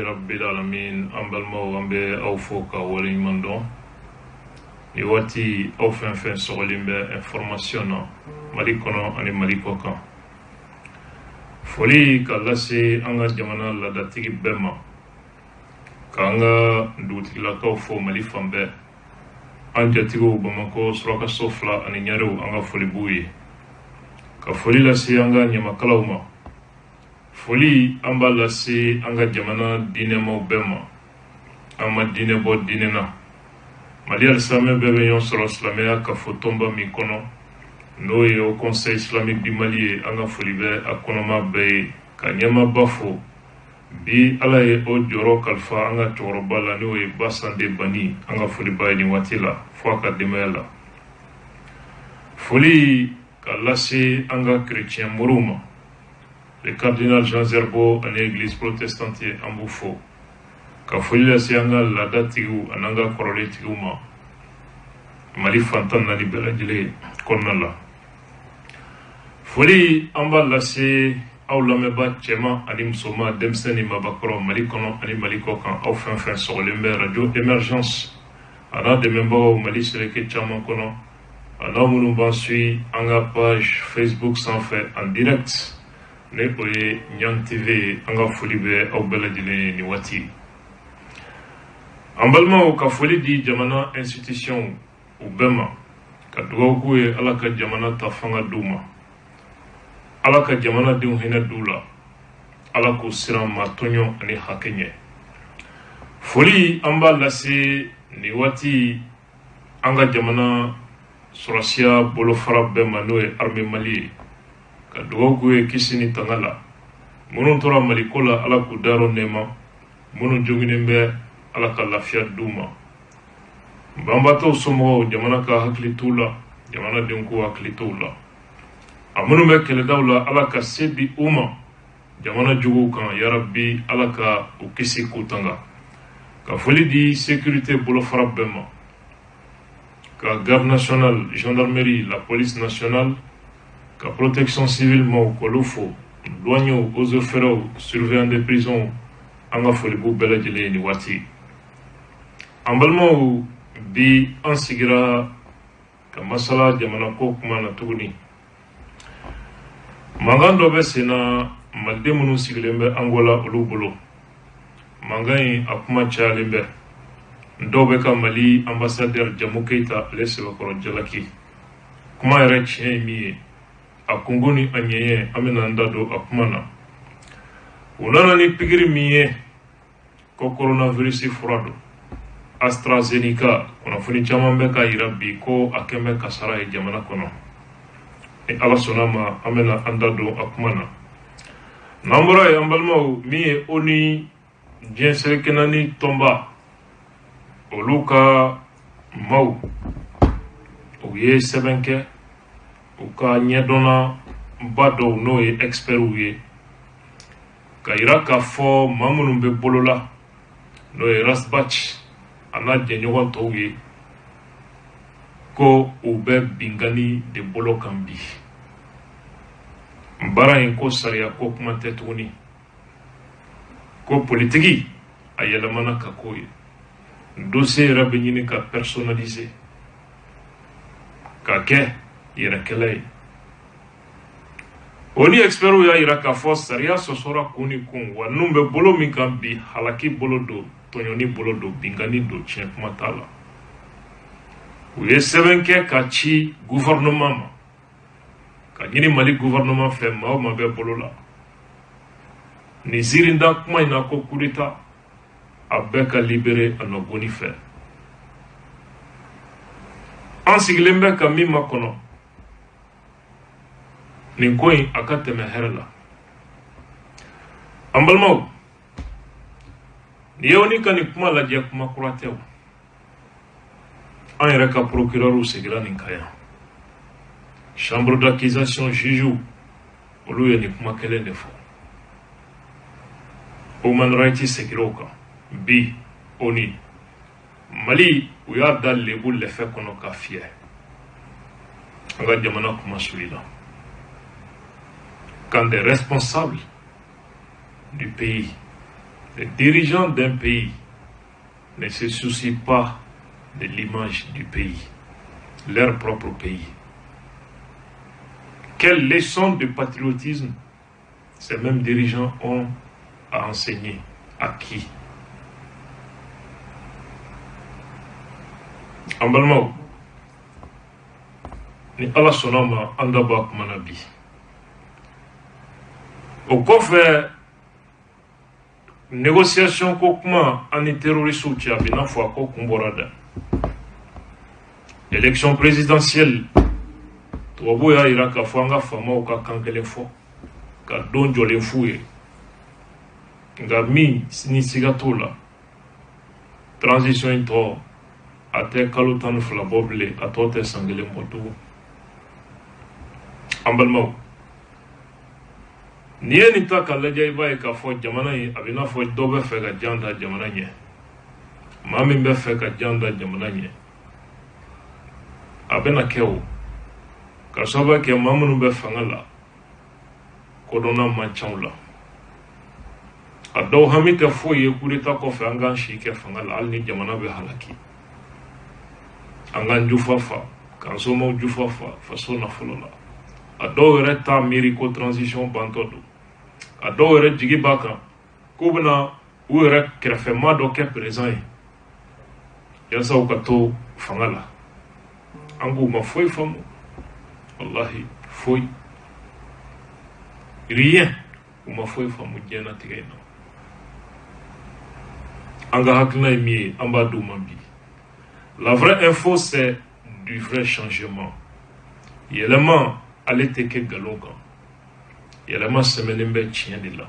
Rabbil alamin. An balimaw, an bɛ aw fo ka waleɲuman dɔn ni waati. Aw fɛn fɛn sɔgɔlen bɛ information na Mali kɔnɔ ani Mali kɔ kan, foli ka lase an ka jamana laadatigi bɛɛ ma, k'an ka dugutigilakaw fo Mali fan bɛɛ, an jatigiw Bamakɔ, Surakaso fila ani Ɲarew, an ka foli b'u ye, ka foli lase an ka ɲamakalaw ma. Foli an b'a lase an ka jamana diinɛmaw bɛɛ ma. An ma diinɛ bɔ diinɛ na. Mali alisilamɛ bɛɛ bɛ ɲɔgɔn sɔrɔ silamɛya kafo tɔnba min kɔnɔ, n'o ye Haut Conseil Islamique du Mali ye, an ka foli bɛ a kɔnɔma bɛɛ ye, ka ɲɛmaaba fo. Bi Ala ye o jɔyɔrɔ kalifa an ka cɛkɔrɔba la, n'o ye Basande Bani. An ka foli b'a ye nin waati la fo a ka denbaya la. Foli ka lase an ka chrétien moriw ma, le cardinal Jean Zerbo ani église protestante, an b'u fo, ka foli lase an ka laada tigiw ani an ka kɔrɔlen tigiw ma Mali fantan naani bɛɛ lajɛlen kɔnɔna la. Foli an b'a lase aw lamɛnbaa cɛman ani musoman, denmisɛn ni mabakɔrɔ, Mali kɔnɔ ani Mali kɔ kan, aw fɛn fɛn sɔgɔlen bɛ radio Émergence a n'a dɛmɛbagaw Mali seleke caman kɔnɔ, a n'aw minnu b'an suit an ka page Facebook sanfɛ en direct, ni o ye Ɲang TV ye, an ka foli bɛ aw bɛɛ lajɛlen ye nin waati. An balimaw, ka foli di jamana institution u bɛɛ ma, ka dugawu k'u ye, Ala ka jamana ta fanga d'u ma, Ala ka jamanadenw hinɛ d'u la, Ala k'u siran maa tɔɲɔ ani hakɛ ɲɛ. Foli an b'a lase nin waati an ka jamana sɔrɔsiya bolofara bɛɛ ma, n'o ye armée Mali ye, ka dugawu k'u ye kisi ni tanga la. Minnu tora Maliko la, Ala k'u dayɔrɔ nɛɛma. Minnu joginnen bɛ, Ala ka lafiya d'u ma. Banbatɔw somɔgɔw, jamana ka hakili t'u la, jamanadenw k'u hakili t'u la. A minnu bɛ kɛlɛdaw la, Ala ka se di u ma jamana juguw kan. Yarabi, Ala ka u kisi k'u tanga. Ka foli di sécurité bolofara bɛɛ ma, ka garde nationale, gendarmerie, la police nationale, ka protection civile maaw k'olu fo, douaniers, eaux et forêts, surveillant des prisons, an ka foli b'u bɛɛ lajɛlen ye nin waati. An balimaw, bi an sigira ka masala jamana ko kuma na tuguni. Mankan dɔ bɛ sen na maliden minnu sigilen bɛ Angola, olu bolo mankan in a kuma cayalen bɛ. Dɔw bɛ ka Mali ambassadeur Jamu Keyita ale sɛbɛkɔrɔ jalaki. Kuma yɛrɛ tiɲɛ ye min ye, a kungo ni a ɲɛɲɛ, an bɛna an da don a kuma na. U nana ni pikiri min ye ko coronavirus fura don, AstraZeneca, kunnafoni caman bɛ k'a yira bi ko a kɛn bɛ kasara ye jamana kɔnɔ. Ni Ala sɔnna ma, an bɛna an da don a kuma na. N'an bɔra yen, an balimaw, min ye ONU, diɲɛ seleke naani tɔnba, olu ka maaw, u ye sɛbɛn kɛ u ka ɲɛdɔnna ba dɔw, n'o ye expertw ye, ka yira k'a fɔ maa minnu bɛ bolo la, n'o ye Ras Bath a n'a jɛɲɔgɔn tɔw ye, ko u bɛ binkani de bolo kan bi. Baara in ko sariya ko kuma tɛ tuguni, ko politiki a yɛlɛmana ka k'o ye. Dossier yɛrɛ bɛ ɲini ka personnaliser ka kɛ yɛrɛkɛlɛ ye. O ni expertw y'a yira k'a fɔ sariya sɔsɔra kun ni kun wa. Ninnu bɛ bolo min kan bi, halaki bolo don, tɔɲɔni bolo don, binkani don, tiɲɛ kuma t'a la. U ye sɛbɛn kɛ ka ci gouvernement ma, ka ɲini Mali gouvernement fɛ, maa o maa bɛ bolo la nin ziirinda kuma in na ko coup d'état, a bɛɛ ka libéré a nɔgɔni fɛ. An sigilen bɛ ka min makɔnɔ, nin ko in a ka tɛmɛ hɛrɛ la. An balimaw, n'i ye ni ka nin kuma lajɛ, kuma kura tɛ o. An yɛrɛ ka procureur seginna nin kan yan, chambre d'accusation juge, olu ye nin kuma kelen de fɔ. Human rights seginna o kan bi. ONU, Mali, u y'a da lebu lɛfɛ kɔnɔ ka fiyɛ an ka jamana kuma suli la. Quand des responsables du pays Les dirigeants d'un pays ne se soucient pas de l'image du pays, leur propre pays. Quelle leçon de patriotisme ces mêmes dirigeants ont à enseigner? À qui? An balimaw, ni Ala sɔnna ma, an da bɔ a kuma na bi. O kɔfɛ, négociation ko kuma an ni terroristew cɛ, a bɛ n'a fɔ a ko kun bɔra da. Élection présidentielle, tubabuw y'a yira k'a fɔ an ka faamaw ka kan kelen fɔ ka don jɔlen f'u ye. Nka min ni siga t'o la, transition in tɔ a tɛ kalo 12 bɔ bilen, a tɔ tɛ san kelen bɔ tugun. An balimaw, n'i ye nin ta ka lajɛ, i b'a ye k'a fɔ jamana in a bɛ n'a fɔ dɔ bɛ fɛ ka jan da jamana ɲɛ. Maa min bɛ fɛ ka jan da jamana ɲɛ, a bɛna kɛ o ka sababu kɛ maa minnu bɛ fanga la, kodɔnna man ca u la. A dɔw hami tɛ foyi ye coup d'état kɔfɛ an k'an si kɛ fanga la, hali ni jamana bɛ halaki, an k'an jufa fa, k'an somaw jufa fa faso nafolo la. A dɔw yɛrɛ t'a miiri ko transition bantɔ don. A dɔw yɛrɛ jigi b'a kan k'u bɛna u yɛrɛ kɛrɛfɛmaa dɔ kɛ président ye yaasa u ka to fanga la. An k'u ma foyi faamu, wallahi, foyi, rien, u ma foyi faamu diɲɛnatigɛ in na. An ka hakilina ye min ye, an b'a d'u ma bi. La vraie info, c'est du vrai changement. Yɛlɛma ale tɛ kɛ nkalon kan, yɛlɛma sɛmɛnen bɛ tiɲɛ de la.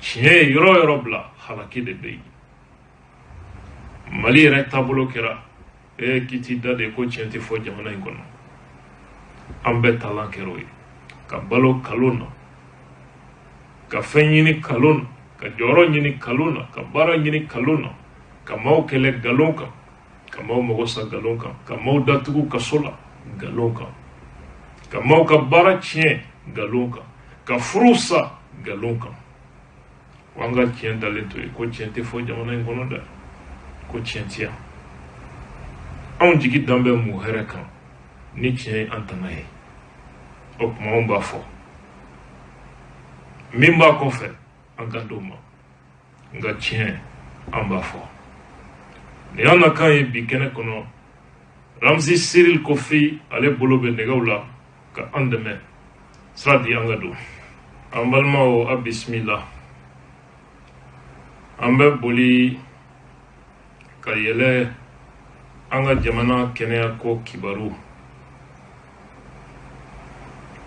Tiɲɛ ye yɔrɔ o yɔrɔ bila, halaki de bɛ yen. Mali yɛrɛ taabolo kɛra e k'i da de ko tiɲɛ tɛ fɔ jamana in kɔnɔ. An bɛɛ talan kɛra o ye, ka balo kalon na, ka fɛn ɲini kalon na, ka jɔyɔrɔ ɲini kalon na, ka baara ɲini kalon na, ka maaw kɛlɛ nkalon kan, ka maaw mago sa nkalon kan, ka maaw datugu kaso la nkalon kan, ka maaw ka baara tiɲɛ nkalon kan, ka furu sa nkalon kan. Ko an ka tiɲɛ dalen to yen, ko tiɲɛ tɛ fɔ jamana in kɔnɔ dɛ, ko tiɲɛ tɛ yan. Anw jigi dan bɛ mun hɛrɛ kan ni tiɲɛ ye an tana ye? O tuma, anw b'a fɔ min b'a kɔfɛ, an ka d'o ma, nka tiɲɛ, an b'a fɔ. Nin y'an na kan ye bi kɛnɛ kɔnɔ. Ramzi Cyril Kofi, ale bolo bɛ nɛgɛw la ka an dɛmɛ sira di an ka don. An balimaw, a bisimila. An bɛ boli ka yɛlɛ an ka jamana kɛnɛya ko kibaru.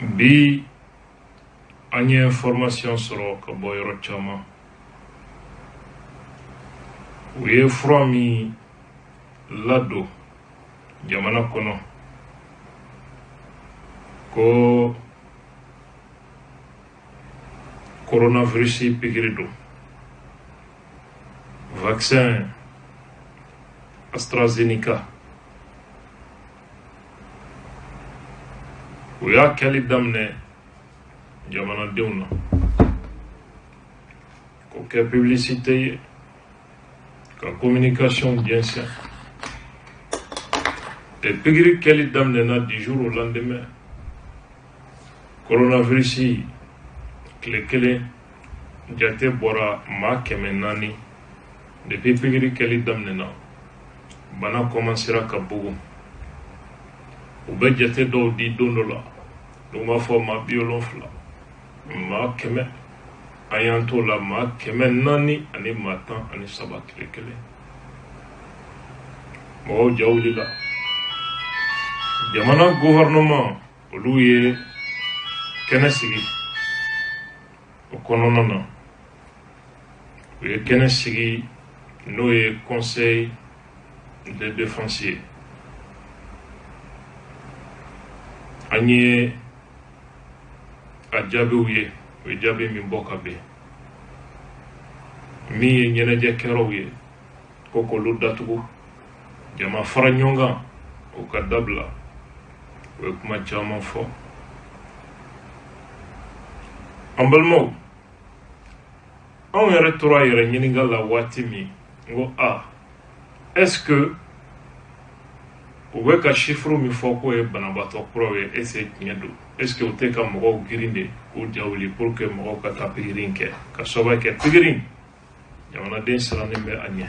Bi, an ye information sɔrɔ ka bɔ yɔrɔ caman. U ye fura min ladon jamana kɔnɔ ko coronavirus pikiri don, vaccin AstraZeneca, u y'a kɛli daminɛ jamanadenw na k'o kɛ publicité ye, ka communication jɛnsɛn. Et pikiri kɛli daminɛna du jour au lendemain, coronavirus, tile kelen jate bɔra maa 400. Depuis pikiri kɛli daminɛna, bana commencera ka bugun. U bɛ jate dɔw di don dɔ la, n'u b'a fɔ maa 70, maa 100. An y'an t'o la, maa 413 tile kelen. Mɔgɔw ja wulila. Jamana gouvernement, olu ye kɛnɛ sigi o kɔnɔna na. U ye kɛnɛ sigi, n'o ye conseil de défense ye. An ye a jaabiw ye, o ye jaabi min bɔ ka bɛn min ye ɲɛnajɛkɛyɔrɔw ye, ko k'olu datugu, jama fara ɲɔgɔn kan, o ka dabila. O ye kuma caman fɔ. An balimaw. Anw yɛrɛ tora yɛrɛ ɲininka la waati min, n ko a, est ce que u bɛ ka chiffre min fɔ k'o ye banabaatɔ kuraw ye, est ce que tiɲɛ don? Est ce que u tɛ ka mɔgɔw girin de k'u ja wuli pour que mɔgɔw ka taa pikiri in kɛ, ka sababu kɛ pikiri in, jamanaden sirannen bɛ a ɲɛ?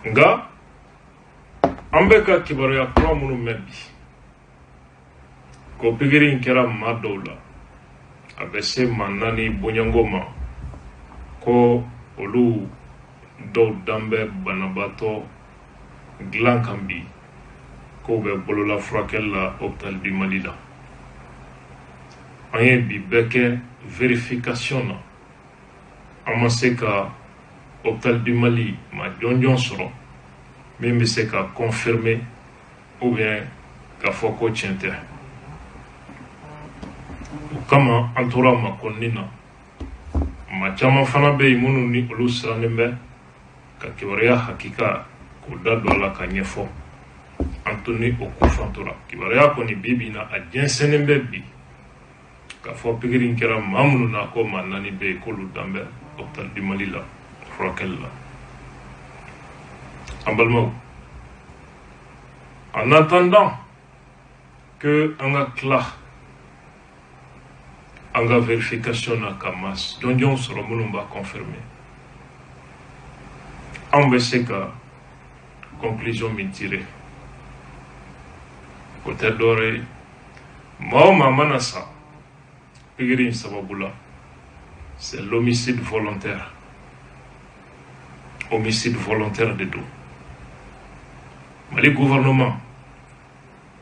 Nka an bɛ ka kibaruya kura minnu mɛn bi, ko pikiri in kɛra maa dɔw la, a bɛ se maa 4 bɔɲɔgɔnko ma, ko olu dɔw dan bɛ banabaatɔ dilan kan bi, k'u bɛ bolola furakɛli la hôpital du Mali la. An ye bi bɛɛ kɛ vérification na, an ma se ka hôpital du Mali maa jɔnjɔn sɔrɔ min bɛ se ka confirmer ou bien k'a fɔ ko tiɲɛ tɛ. O kama an tora makɔnɔni na. Maa caman fana bɛ yen minnu ni olu sirannen bɛ ka kibaruya hakika k'o da don a la ka ɲɛfɔ. An to ni o kunfan tora kibaruya kɔni, bi bi in na, a jɛnsɛnnen bɛ bi k'a fɔ pikiri in kɛra maa minnu na, ko maa 4 bɛ yen, k'olu dan bɛ hôpital du Mali la furakɛli la. An balimaw, en attendant que an ka tila an ka vérification na ka maa jɔnjɔn sɔrɔ minnu b'a confirmer, anw bɛ se ka conclusion min tirer, o tɛ dɔwɛrɛ ye: maa o maa mana sa pikiri in sababu la, c'est l'homicide volontaire. Homicide volontaire de don. Mali gouvernement,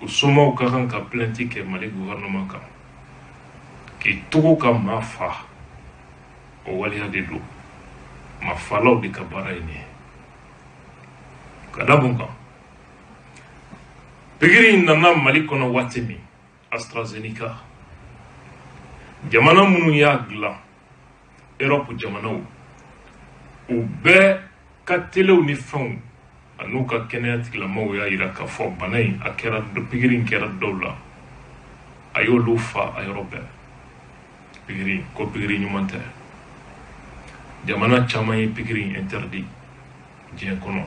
u somaw ka kan ka plainte kɛ Mali gouvernement kan k'i tugu ka maa fa. O waleya de don. Maa falaw de ka baara ye nin ye. Ka da mun kan? Pikiri in nana Mali kɔnɔ waati min, AstraZeneca, jamana minnu y'a dilan, Europe jamanaw, u bɛɛ ka telew ni fɛnw an'u ka kɛnɛya tigilamɔgɔw y'a yira k'a fɔ bana in, a kɛra, pikiri in kɛra dɔw la, a y'olu fa a yɔrɔ bɛɛ. Pikiri ko pikiri ɲuman tɛ. Jamana caman ye pikiri in interdit diɲɛ kɔnɔ.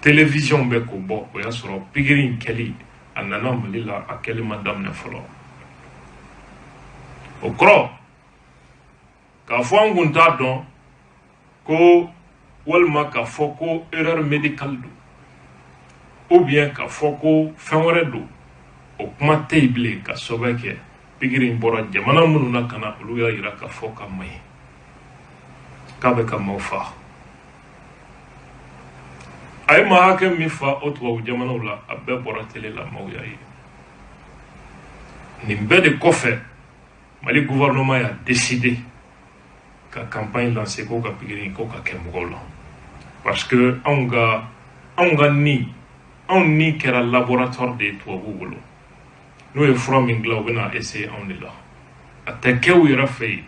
Télévision bɛ k'o bɔ. O y'a sɔrɔ pikiri in kɛli, a nana Mali la, a kɛli ma daminɛ fɔlɔ. O kɔrɔ k'a fɔ an kun t'a dɔn ko, walima k'a fɔ ko erreur médicale don, ou bien k'a fɔ ko fɛn wɛrɛ don, o kuma tɛ yen bilen, ka sababu kɛ pikiri in bɔra jamana minnu na ka na, olu y'a yira k'a fɔ k'a man ɲi, k'a bɛ ka maaw fa. A ye maa hakɛ min fa o tubabu jamanaw la, a bɛɛ bɔra télé la, maaw y'a ye. Nin bɛɛ de kɔfɛ, Mali gouvernement y'a décidé ka campagne lancer ko ka pikiri ko ka kɛ mɔgɔw la, parce que anw ka ni anw ni kɛra laboratoire de ye tubabuw bolo. N'u ye fura min dilan, u bɛna essayer anw de la. A tɛ kɛ u yɛrɛ fɛ yen.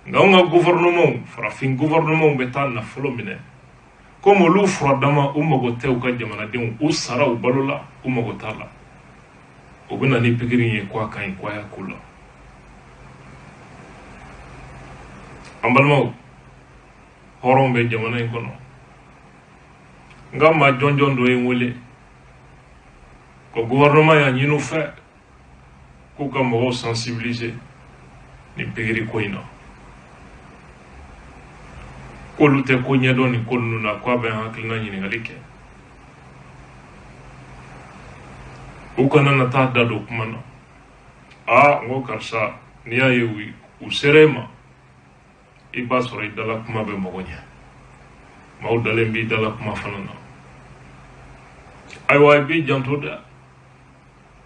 Nka anw ka gouvernement, farafin gouvernement, bɛ taa nafolo minɛ komi olu furadama, u mago tɛ u ka jamanadenw, u sara u balo la, u mago t'a la. U bɛ na ni pikiri ye ko a ka ɲi, ko a y'a k'u la. An balimaw, hɔrɔnw bɛ jamana in kɔnɔ. N ka maa jɔnjɔn dɔ ye n wele ko gouvernement y'a ɲini u fɛ k'u ka mɔgɔw sensibiliser nin pikiri ko in na, k'olu tɛ ko ɲɛdɔn nin ko ninnu na, k'a bɛ hakilina ɲininkali kɛ. U kana na taa da don kuma na. Aa, n ko karisa, n'i y'a ye u sera e ma, i b'a sɔrɔ i dala kuma bɛ mɔgɔ ɲɛ, maaw dalen b'i dala kuma fana na. Ayiwa, i b'i janto dɛ,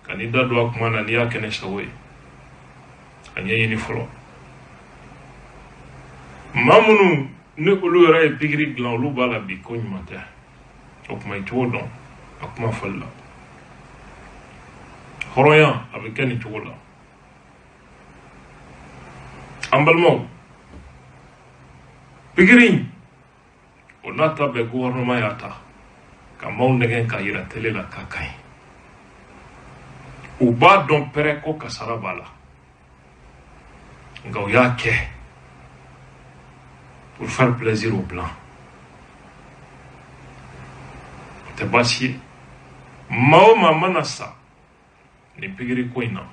ka n'i da don a kuma na. N'i y'a kɛ ne sago ye, a ɲɛɲini fɔlɔ. Maa minnu ni olu yɛrɛ ye pikiri dilan, olu b'a la bi ko ɲuman tɛ. O tuma, i cogo dɔn a kuma fɔli la. Hɔrɔnya, a bɛ kɛ nin cogo la. An balimaw, pikiri in, o n'a ta bɛɛ, gouvernement y'a ta ka maaw nɛgɛn k'a yira télé la k'a ka ɲi. U b'a dɔn pɛrɛ ko kasara b'a la. Nka u y'a kɛ pour faire plaisir aux blancs. O tɛ baasi ye. Maa o maa mana sa nin pikiri ko in na,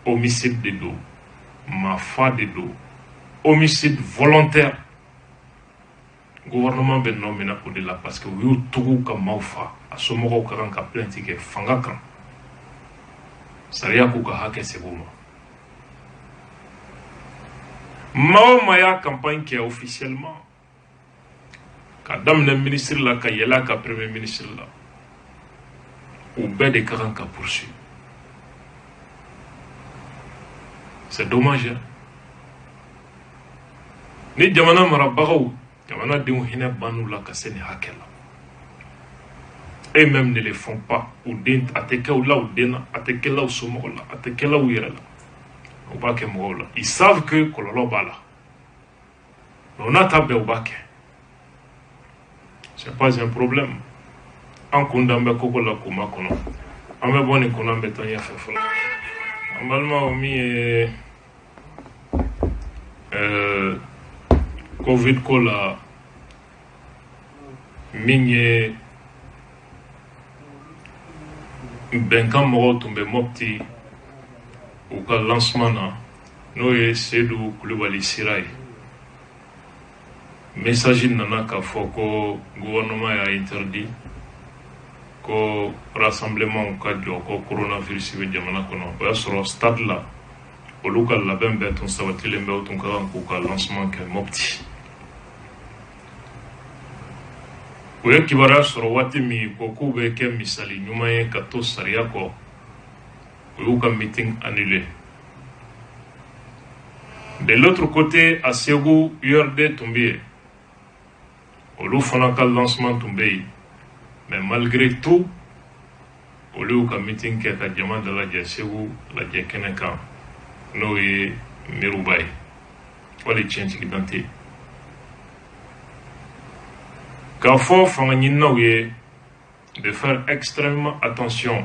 homicide de don, maafa de don, homicide volontaire. Gouvernement bɛ nɔ minɛ o de la, parce que u y'u tugu ka maaw fa. A somɔgɔw ka kan ka plainte kɛ fanga kan, sariya k'u ka hakɛ segin u ma. Maa o maa y'a campagne kɛ officiellement, ka daminɛ ministre la ka yɛlɛ a ka premier ministre la, u bɛɛ de ka kan ka poursuivre. C'est dommage, hein? Ni jamana marabagaw, jamanadenw hinɛ bann'u la ka se nin hakɛ la, eux-mêmes ne le font pas. U den a tɛ kɛ u la, u den na a tɛ kɛ la, u somɔgɔw la a tɛ kɛ la, u yɛrɛ la, u b'a kɛ mɔgɔw la. Ils savent que kɔlɔlɔ b'a la, mais o n'a ta bɛɛ, u b'a kɛ. C'est pas un problème. An kun dan bɛ koko la k'u makɔnɔ. An bɛ bɔ nin kɔnɔ, an bɛ taa ɲɛfɛ fɔlɔ. An balimaw, min ye Covid ko la, min ye bɛnkan mɔgɔw tun bɛ Mopti u ka lancement na, n'o ye Seydou Kulubali Sira ye, message nana k'a fɔ ko gouvernement y'a interdit ko rassemblement ka jɔ, ko coronavirus bɛ jamana kɔnɔ. O y'a sɔrɔ stade la, olu ka labɛn bɛɛ tun sabatilen bɛ, u tun ka kan k'u ka lancement kɛ Mopti. U ye kibaruya sɔrɔ waati min ko k'u bɛ kɛ misali ɲuman ye ka to sariya kɔ, u y'u ka meeting annulé. De l'autre côté, à Segu, URD tun bɛ yen, olu fana ka lancement tun bɛ yen, mais malgré tout, olu y'u ka meeting kɛ ka jama dalajɛ Segu lajɛ kɛnɛ kan, n'o ye Miruba ye, wali tiɲɛtigi Dante. K'a fɔ fanga ɲininaw ye de faire extrêmement attention.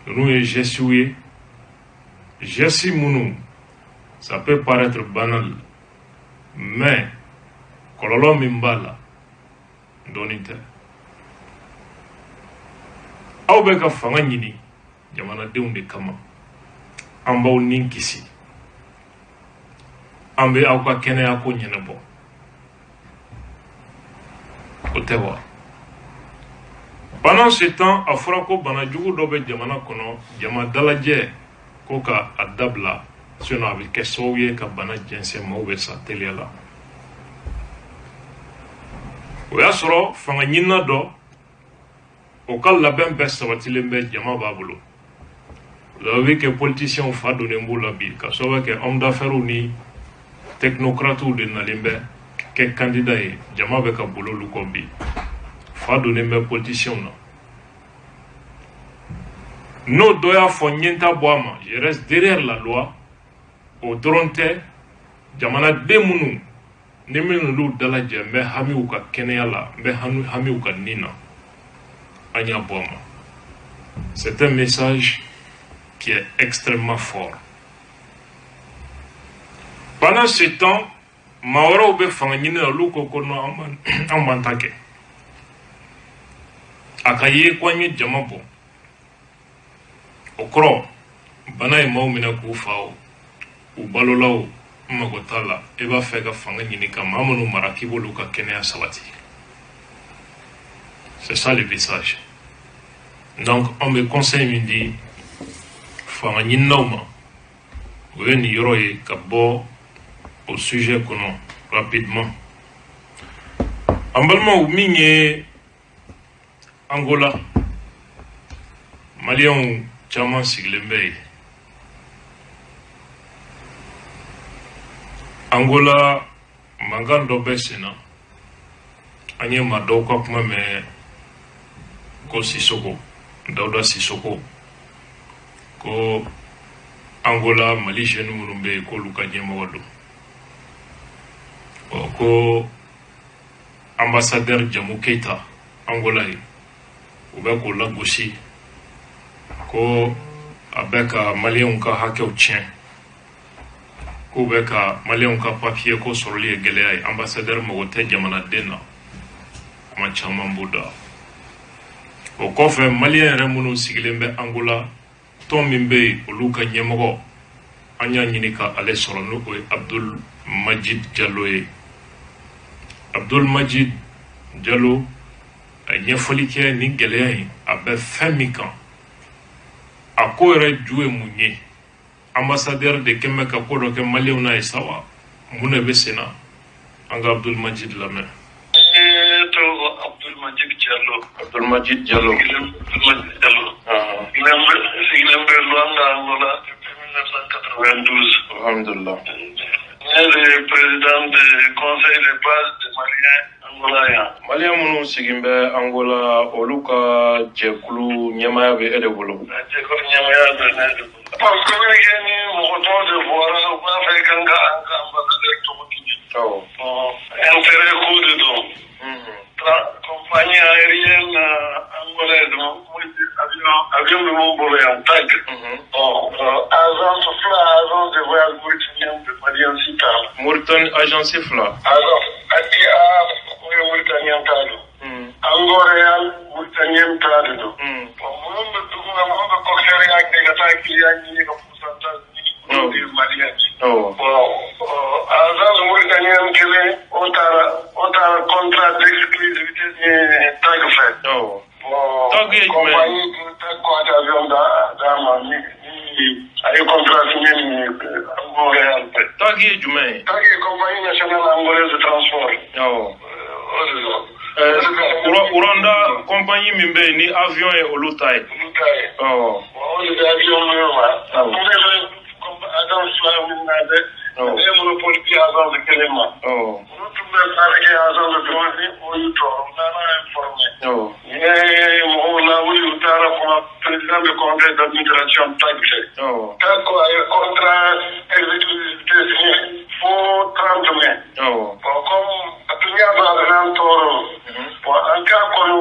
Ninnu ye gestes ye, gestes minnu, ça peut paraître banal, mais kɔlɔlɔ min b'a la, dɔɔnin tɛ. Aw bɛ ka fanga ɲini jamanadenw de kama. An b'aw ni kisi, an bɛ aw ka kɛnɛya ko ɲɛnabɔ, o tɛ wa? Pendant ce temps, a fɔra ko bana jugu dɔ bɛ jamana kɔnɔ, jama dalajɛ ko ka a dabila, sinon a bɛ kɛ sababu ye ka bana jɛnsɛn, maaw bɛ sa teliya la. O y'a sɔrɔ fanga ɲinina dɔ, o ka labɛn bɛɛ sabatilen bɛ, jama b'a bolo. Vous avez vu que politiciens fa donnen b'u la bi, ka sababu kɛ homme d'affaires ni technocrates de nalen bɛ kɛ candidat ye, jama bɛ ka boli olu kɔ bi. Fa donnen bɛ politiciens na. N'o dɔ y'a fɔ n ye n ta bɔ a ma, je reste derrière la loi. O dɔrɔn tɛ, jamanaden minnu ni minnu l'u dalajɛ, n bɛ hami u ka kɛnɛya la, n bɛ hami u ka nin na, an y'a bɔ a ma. C'est un message qui est extrêmement fort. Pendant ce temps, maa wɛrɛw bɛ fanga ɲini na, olu ko ko non, an b'an ta kɛ. A ka ye ko an ye jama bɔ, o kɔrɔ bana ye maaw minɛ k'u fa o, u balola o, n mago t'a la. E b'a fɛ ka fanga ɲini ka maa minnu mara, k'i b'olu ka kɛnɛya sabati. C'est ça le message. Donc an bɛ conseil min di fanga ɲininaw ma, o ye nin yɔrɔ ye. Ka bɔ o sujet kɔnɔ rapidement, an balimaw, min ye Angola, maliyɛnw caman sigilen bɛ yen. Angola mankan dɔ bɛ sen na. An ye maa dɔw ka kuma mɛn ko Sisoko, Dawuda Sisoko, ko Angola Mali jeune minnu bɛ yen, k'olu ka ɲɛmɔgɔ don. Ɔ ko ambassadeur Jamu Keyita Angola ye, u bɛ k'o lagosi, ko a bɛ ka maliyɛnw ka hakɛw tiɲɛ, K'u bɛ ka maliyɛnw ka papiye ko sɔrɔli ye gɛlɛya ye, ambassadeur mago tɛ jamanaden na, kuma caman b'u da. O kɔfɛ, maliyɛn yɛrɛ minnu sigilen bɛ Angola, tɔn min bɛ yen, olu ka ɲɛmɔgɔ, an y'a ɲini ka ale sɔrɔ, n'o o ye Abdul Majid Jalo ye. Abdul Majid Jalo a ye ɲɛfɔli kɛ nin gɛlɛya in a bɛ fɛn min kan, a ko yɛrɛ ju ye mun ye. Ambassadeur de kɛn bɛ ka ko dɔ kɛ maliyɛnw na ye sa wa, mun de bɛ sen na? An ka Abdul Majid lamɛn. Ne tɔgɔ Abdul Majid Jalo. Abdul Majid Jalo. Abdul Majid Jalo. Sigilen bɛ Luanda, Angola, depuis 1992. Alhamdulillah. Ne de ye président du conseil de base des Maliens Angola yan. Maliyɛn minnu sigin bɛ Angola, olu ka jɛkulu ɲɛmaya bɛ e de bolo. Jɛkulu ɲɛmaya bɛ ne de bolo. Bon, communiqué ni mɔgɔ tɔw de bɔra, u b'a fɛ kan ka an ka ambassadeur tɔgɔ di. Bon, intérêt ko de don. Compagnie aérienne angolaise, avion bɛ mun bolo yan, TAG. Bon, agence fila, agence de voyage mauritanien bɛ malien si t'a la. Mauritanie agence fila. Agence ATA, o ye mauritanien ta don. Angoréal, mauritanien ta de don. Bon, minnu bɛ dugu la, minnu bɛ coxeria kɛ ka taa client ɲini ka pourcentage ɲini, olu de ye malien ye. Bon, agence mauritanien kelen, o taara contrat d'exclusivité ni TAG fɛ. Bon, TAG ye jumɛn ye? Compagnie TAG ko a tɛ avion d'a ma ni a ye contrat signé ni Angoréal fɛ. TAG ye jumɛn ye? TAG ye Compagnie nationale angolaise de transport. O de don. Rwanda compagnie min bɛ yen ni avion ye olu ta ye. Olu ta ye. Bon, o de bɛ avion minnu ma. N bɛ fɛ agence fila min na dɛ. Ne ye monopole di agence kelen ma. Olu tun bɛ baara kɛ agence dɔrɔn ni o y'u tɔɔrɔ, u nana informé. N ye mɔgɔw lawuli, u taara kuma président de conseil d'administration TAG fɛ. TAG ko a ye contrat exclusivité signé fo 30 mai. Bon, comme a tun y'a dɔn a bɛna an tɔɔrɔ. Bon, an k'a kɔnɔ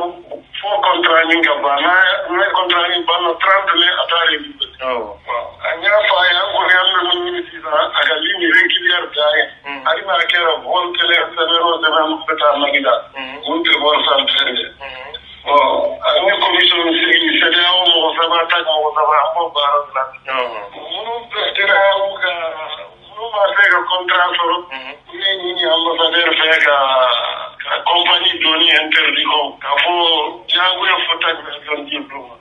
fo contrat nin ka ban, n'a contrat nin banna 30 mai, a t'a renouveler. Bon, an y'a fɔ a ye, an kɔni an bɛ mun ɲini sisan, a ka ligne régulière d'an ye. Hali n'a kɛra vol kelen semaine o semaine bɛ taa Mali la. Mun tɛ vol charter ye. Bon, an ye commission sigi, CEDEAO mɔgɔ saba, TAG mɔgɔ saba, an b'o baara de la. Minnu bɛ CEDEAO ka, minnu ma se ka contrat sɔrɔ, u ye ɲini ambassadeur fɛ ka compagnie donni interdit kɔ, k'a fɔ diyagoya fo TAG bɛ avion di olu ma.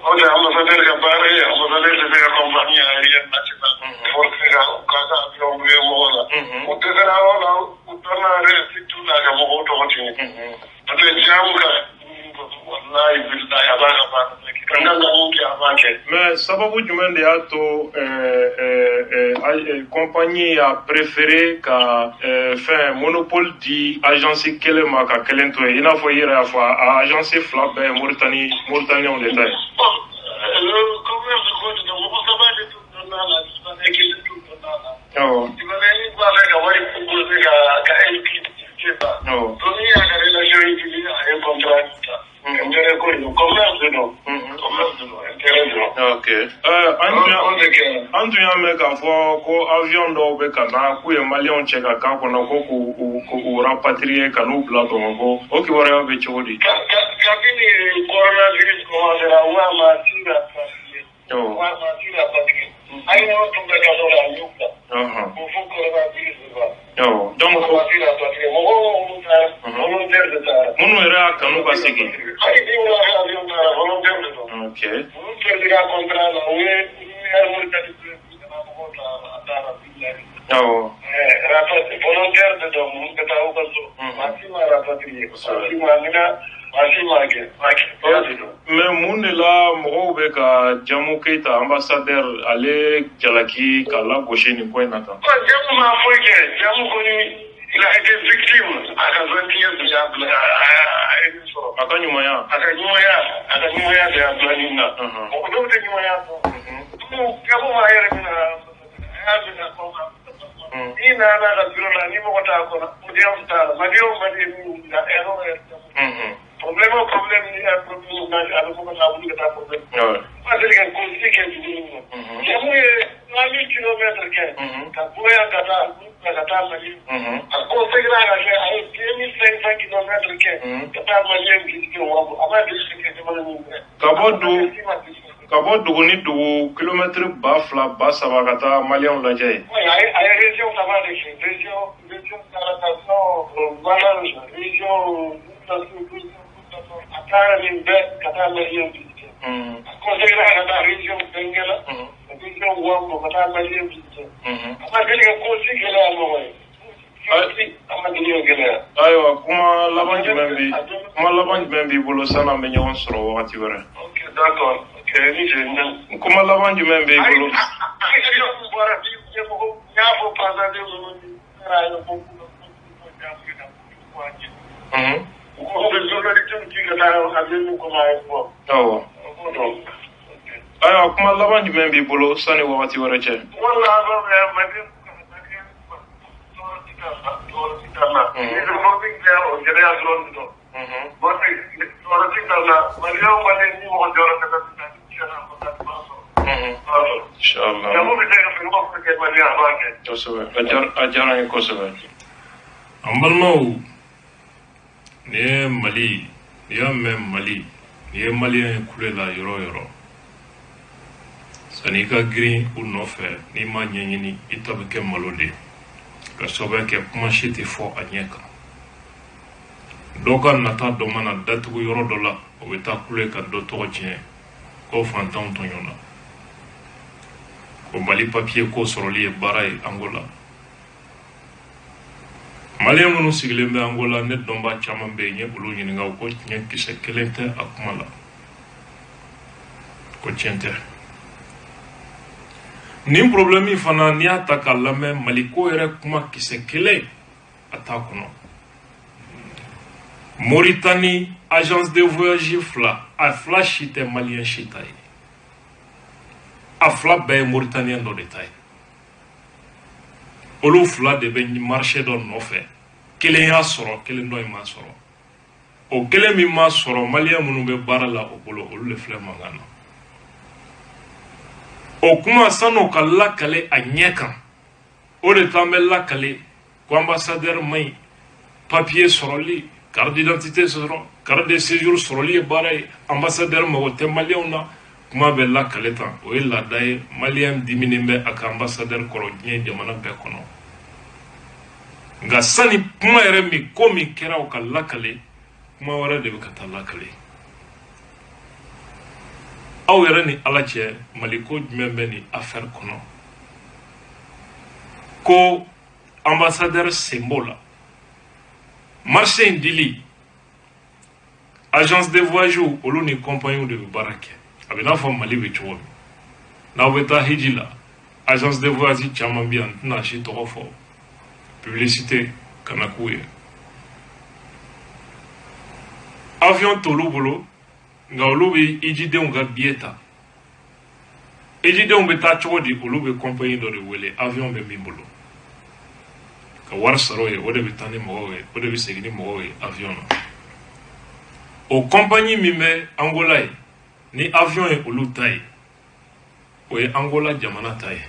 O de ye ambassadeur ka baara ye. Ambassadeur tɛ se ka compagnie aérienne nationale forcer ka k'a ka avion louer mɔgɔ la. U dɛsɛra o la, u donna surtout la ka mɔgɔw tɔgɔ tiɲɛ. Parce que jamu ka, wallahi billahi, a b'a ka baara bɛɛ kɛ. Kan ka mun kɛ, a b'a kɛ. Mais sababu jumɛn de y'a to compagnie y'a préféré ka fɛn monopole di agence kelen ma ka kelen to yen, i n'a fɔ i yɛrɛ y'a fɔ, a agence fila bɛɛ ye Mauritanie, Mauritanienw de ta ye? Bon, le commerce ko de don, mɔgɔ saba de tun donna la, libanais kelen tun donna la. Libanais b'a fɛ ka wari proposer ka exclusivité ta. Donc ni y'a ka relation utiliser, a ye contrat ta. Intérêt ko de don, commerce de don. Commerce de don, intérêt de don. Ok. An tun y'a O de kɛra. An tun y'a mɛn k'a fɔ ko avion dɔw bɛ ka na, k'u ye maliyɛnw cɛ ka k'a kɔnɔ, ko k'u rapatrier ka n'u bila Bamakɔ. O kibaruya bɛ cogo di? Kabini coronavirus commencera, wa ma si rapatrier. Wa ma si rapatrier. Hali n'o tun bɛ kaso la, a y'u bila. O fo coronavirus la. Awɔ, donc Ma si rapatrier. Mɔgɔw minnu taara, volontaire de taara. Minnu yɛrɛ y'a kanu ka segin. Hali bi wula fɛ avion taara, volontaire de don. Minnu perdira contrat la, u ye Air Mauritanie mɔgɔw ta, a taara bilahi. Volontaire de don, minnu bɛ taa u ka so. Maa si ma rapatrier. Maa si ma minɛ, maa si ma kɛ. Ma kɛ. De don. Mais mun de la mɔgɔw bɛ ka Jamu Keyita ambassadeur ale jalaki ka lagosi nin ko in na tan? Bon, Jamu ma foyi kɛ. Jamu kɔni, il a été victime. A ka gentillesse de y'a bila, a ye min sɔrɔ. A ka ɲumanya. A ka ɲumanya de y'a bila nin na. Mɔgɔ dɔw tɛ ɲumanya dɔn. Jamu ma yɛrɛ minɛ, a y'a minɛ comme n'i nana ka bureau la, ni mɔgɔ t'a kɔnɔ, audience t'a la. Mali o Mali ye min wulila, ɛrɛ o ɛrɛ. Problème o problème, ni y'a problème na, a bɛ fɔ ka taa wuli ka taa problème. Ma deli ka ko si kɛ dugu in kɔnɔ. Jamu ye 3000 kilomètres kɛ ka bɔ yan ka taa Mali. A ko seginna ka kɛ, a ye 2500 kilomètres kɛ ka taa Malien visiter Wambo. A ma deli ka kɛ jamana min fɛ. Ka bɔ dugu ni dugu, kilomɛtiri 2000, 3000, ka taa maliyɛnw lajɛ yen. Oui, a ye région saba de kɛ. Région Tarata, Malange, région, a taara nin bɛɛ ka taa Malien visiter. A kɔseginna ka taa région Benguela, région Wambo, ka taa Malien visiter. A ma deli ka ko si gɛlɛya mɔgɔ ye. A ma deli ka gɛlɛya. Ayiwa, kuma laban jumɛn b'i bolo sanni an bɛ ɲɔgɔn sɔrɔ wagati wɛrɛ? Ok, d'accord. Ok, ni je Kuma laban jumɛn b'i bolo? Avion bɔra bi ɲɛmɔgɔ n y'a fɔ passager ninnu ni kɛra ye ko u ko bɛ journaliste ci ka taa avion min kɔnɔ, a ye fɔ. O b'o dɔn. Ayiwa, kuma laban jumɛn b'i bolo sanni wagati wɛrɛ cɛ? Wala bɛ Mali tɔɔrɔ ti k'a la, tɔɔrɔ ti k'a la. Ni réforme kɛra, o gɛlɛya dɔrɔn de don. Bon, tɔɔrɔ ti k'a la. Maliyɛn o Maliyɛn, ni mɔgɔ jɔra ka taa sisan, ni tiɲɛna, a b'a sɔrɔ. B'a sɔrɔ. Inshallah. Jamu bɛ se ka fɛn o fɛn kɛ Maliyɛn, a b'a kɛ. Kosɛbɛ, a diyara n ye kosɛbɛ. An balimaw, nin ye Mali, n'i y'a mɛn Mali, n'i ye maliyɛn ye kule la yɔrɔ o yɔrɔ, sanni i ka girin u nɔfɛ, n'i ma ɲɛɲini, i ta bɛ kɛ malo de ye, ka sababuya kɛ kuma si tɛ fɔ a ɲɛ kan. Dɔw ka nata dɔ mana datugu yɔrɔ dɔ la, o bɛ taa kule ka dɔ tɔgɔ tiɲɛ ko fantanw tɔɲɔna, ko Mali papiye ko sɔrɔli ye baara ye Angola. Maliyɛn minnu sigilen bɛ Angola, ne dɔnbaa caman bɛ yen, n ye olu ɲininka, u ko tiɲɛ kisɛ kelen tɛ a kuma la, ko tiɲɛ tɛ. Nin problème fana, n'i y'a ta k'a lamɛn, Mali ko yɛrɛ kuma kisɛ kelen a t'a kɔnɔ. Moritani agence de voyage fila, a fila si tɛ maliyɛn si ta ye, a fila bɛɛ ye Mauritanien dɔ de ta ye. Olu fila de bɛ marché dɔ nɔfɛ. Kelen y'a sɔrɔ, kelen dɔ in ma sɔrɔ. O kelen min ma sɔrɔ, maliyɛn minnu bɛ baara la o bolo, olu de filɛ mankan na. O kuma, san'o ka lakale a ɲɛ kan, o de t'an bɛ lakale ko ambassadeur man ɲi, papier sɔrɔli, carte d'identité sɔrɔ, carte de séjour sɔrɔli ye baara ye, ambassadeur mago tɛ maliyɛnw na. Kuma bɛ lakale tan, o ye laada ye. Maliyɛn diminen bɛ a ka ambassadeur kɔrɔ diɲɛ jamana bɛɛ kɔnɔ. Nka sani kuma yɛrɛ min ko min kɛra o ka lakale, kuma wɛrɛ de bɛ ka taa lakale. Aw yɛrɛ ni Ala cɛ, Mali ko jumɛn bɛ nin affaire kɔnɔ ko ambassadeur sen b'o la? Marché in dili, agence de voyage olu ni compagnie de bɛ baara kɛ. A bɛ n'a fɔ Mali bɛ cogo min, n'aw bɛ taa hiji la, agence de voyage caman bɛ yan, n tɛna si tɔgɔ fɔ, publicité kana k'u ye. Avion t'olu bolo, nka olu bɛ hijidenw ka billet ta. Hijidenw bɛ taa cogo di? Olu bɛ compagnie dɔ de wele, avion bɛ min bolo, ka wari sɔrɔ o ye. O de bɛ taa ni mɔgɔw ye, o de bɛ segin ni mɔgɔw ye avion na. O compagnie min bɛ Angola ye, ni avion ye olu ta ye, o ye Angola jamana ta ye,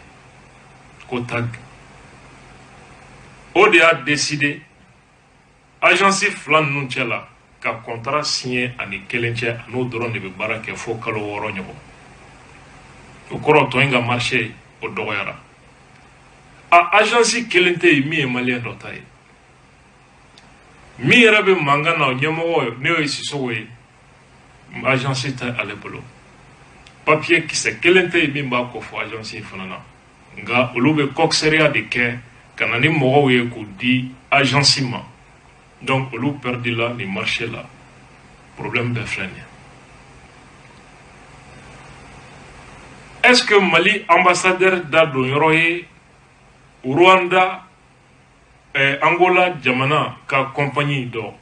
ko TAAG. O de y'a décidé agence fila ninnu cɛ la ka contrat signé ani kelen cɛ, a n'o dɔrɔn de bɛ baara kɛ fo kalo 6 ɲɔgɔn. O kɔrɔ, tɔ in ka marché o dɔgɔyara. A agence kelen tɛ yen min ye maliyɛn dɔ ta ye. Min yɛrɛ bɛ mankan na, o ɲɛmɔgɔ n'o ye Sisoko ye, agence tɛ ale bolo. Papier kisɛ kelen tɛ yen min b'a kɔ fɔ agence in fana na. Nka olu bɛ coxeria de kɛ ka na ni mɔgɔw ye k'u di agence ma. Donc olu perdu la nin marché la. Problème bɛɛ filɛ nin ye. Est-ce que Mali ambassadeur da don yɔrɔ ye Rwanda, Angola jamana ka compagnie dɔ,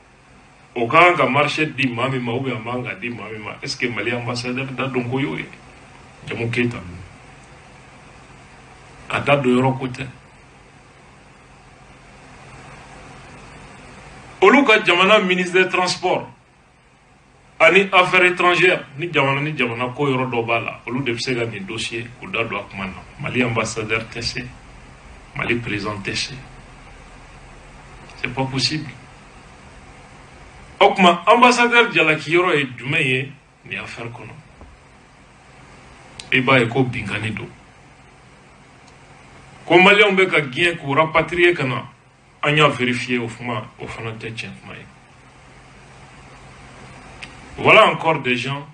o ka kan ka marché di maa min ma, ou bien a man kan ka di maa min ma? Est-ce que Mali ambassadeur da don ko y'o ye? Jamu Keyita a da don yɔrɔ ko tɛ. Olu ka jamana ministre des transports Ani affaires étrangères, ni jamana ni jamana ko yɔrɔ dɔ b'a la, olu de bɛ se ka nin dossier k'u da don a kuma na. Mali ambassadeur tɛ se, Mali président tɛ se, c'est pas possible. O tuma, ambassadeur jalaki yɔrɔ ye jumɛn ye nin affaire kɔnɔ? I b'a ye ko binkani don, ko maliyɛnw bɛ ka gɛn k'u rapatrier ka na. An y'a vérifier, o kuma, o fana tɛ tiɲɛ kuma ye. Voilà encore des gens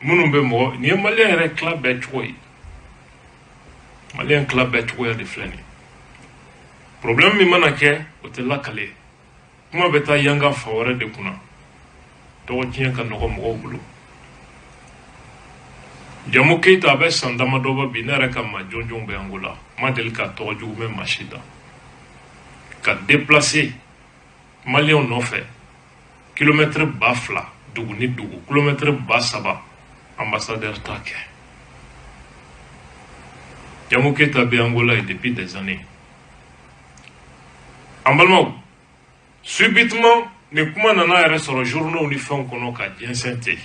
minnu bɛ mɔgɔ nin ye. Maliyɛn yɛrɛ tila bɛɛ cogo ye, maliyɛn tila bɛɛ cogoya de filɛ nin ye. Problème min mana kɛ, o tɛ lakale, kuma bɛ taa yanga fa wɛrɛ de kunna. Tɔgɔ tiɲɛ ka nɔgɔ mɔgɔw bolo. Jamu Keyita, a bɛ san damadɔ bɔ bi, ne yɛrɛ ka maa jɔnjɔnw bɛ Angola, n ma deli ka tɔgɔ jugu mɛn maa si da ka déplacer maliyɛnw nɔfɛ kilomɛtiri 2000, dugu ni dugu, kilomɛtiri 3000. Ambassadeur t'a kɛ. Jamu Keyita bɛ Angola ye depuis des années. An balimaw, subitement nin kuma nana yɛrɛ sɔrɔ journaux ni fɛnw kɔnɔ ka jɛnsɛn ten.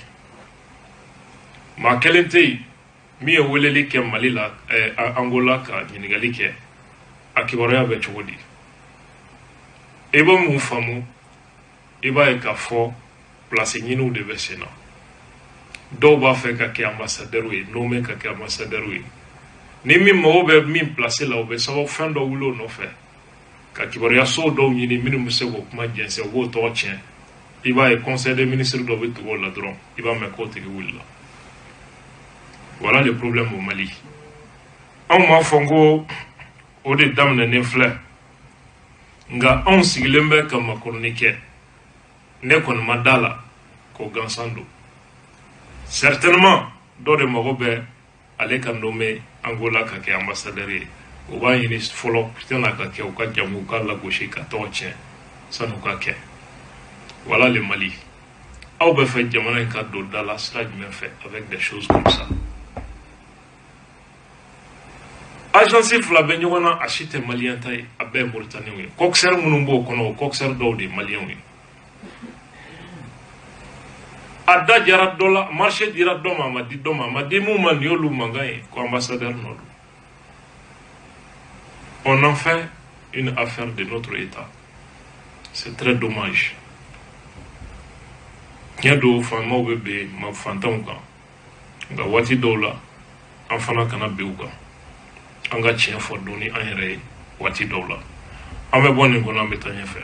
Maa kelen tɛ yen min ye weleli kɛ Mali la, Angola, ka ɲininkali kɛ a kibaruya bɛ cogo di. I bɛ mun faamu? I b'a ye k'a fɔ place ɲiniw de bɛ sen na. Dɔw b'a fɛ ka kɛ ambassadeur ye, nommé ka kɛ ambassadeur ye. Ni min mago bɛ min place la, o bɛ sababu fɛn dɔ wuli o nɔfɛ ka kibaruyaso dɔw ɲini minnu bɛ se k'o kuma jɛnsɛn, u b'o tɔgɔ tiɲɛ. I b'a ye conseil des ministres dɔ bɛ tugu o la dɔrɔn, i b'a mɛn k'o tigi wulila. Voilà le problème au Mali. Anw b'a fɔ ko o de daminɛnen filɛ, nka anw sigilen bɛ ka makɔnɔni kɛ. Ne kɔni ma da la k'o gansan don. Certainement dɔ de mago bɛ ale ka nommé Angola ka kɛ ambassadeur ye. O b'a ɲini fɔlɔ san'a ka kɛ, u ka jamu ka lagosi, ka tɔgɔ tiɲɛ san'u ka kɛ. Voilà le Mali. Aw bɛ fɛ jamana in ka don da la sira jumɛn fɛ avec des choses comme ça? Agence fila bɛ ɲɔgɔn na, a si tɛ maliyɛn ta ye, a bɛɛ ye Mauritaniens ye. Coxeur minnu b'o kɔnɔ, o coxeur dɔw de ye maliyɛnw ye. A da jara dɔ la, marché dira dɔ ma, a ma di dɔ ma, a ma di mun ma, nin y'olu mankan ye ko ambassadeur nɔ don. On en fait une affaire de notre État, c'est très dommage. Tiɲɛ don, faamaw bɛ bin ma fantanw kan, nka waati dɔw la an fana kana bin u kan. An ka tiɲɛ fɔ don ni an yɛrɛ ye. Waati dɔw la an bɛ bɔ nin kɔnɔ, an bɛ taa ɲɛfɛ.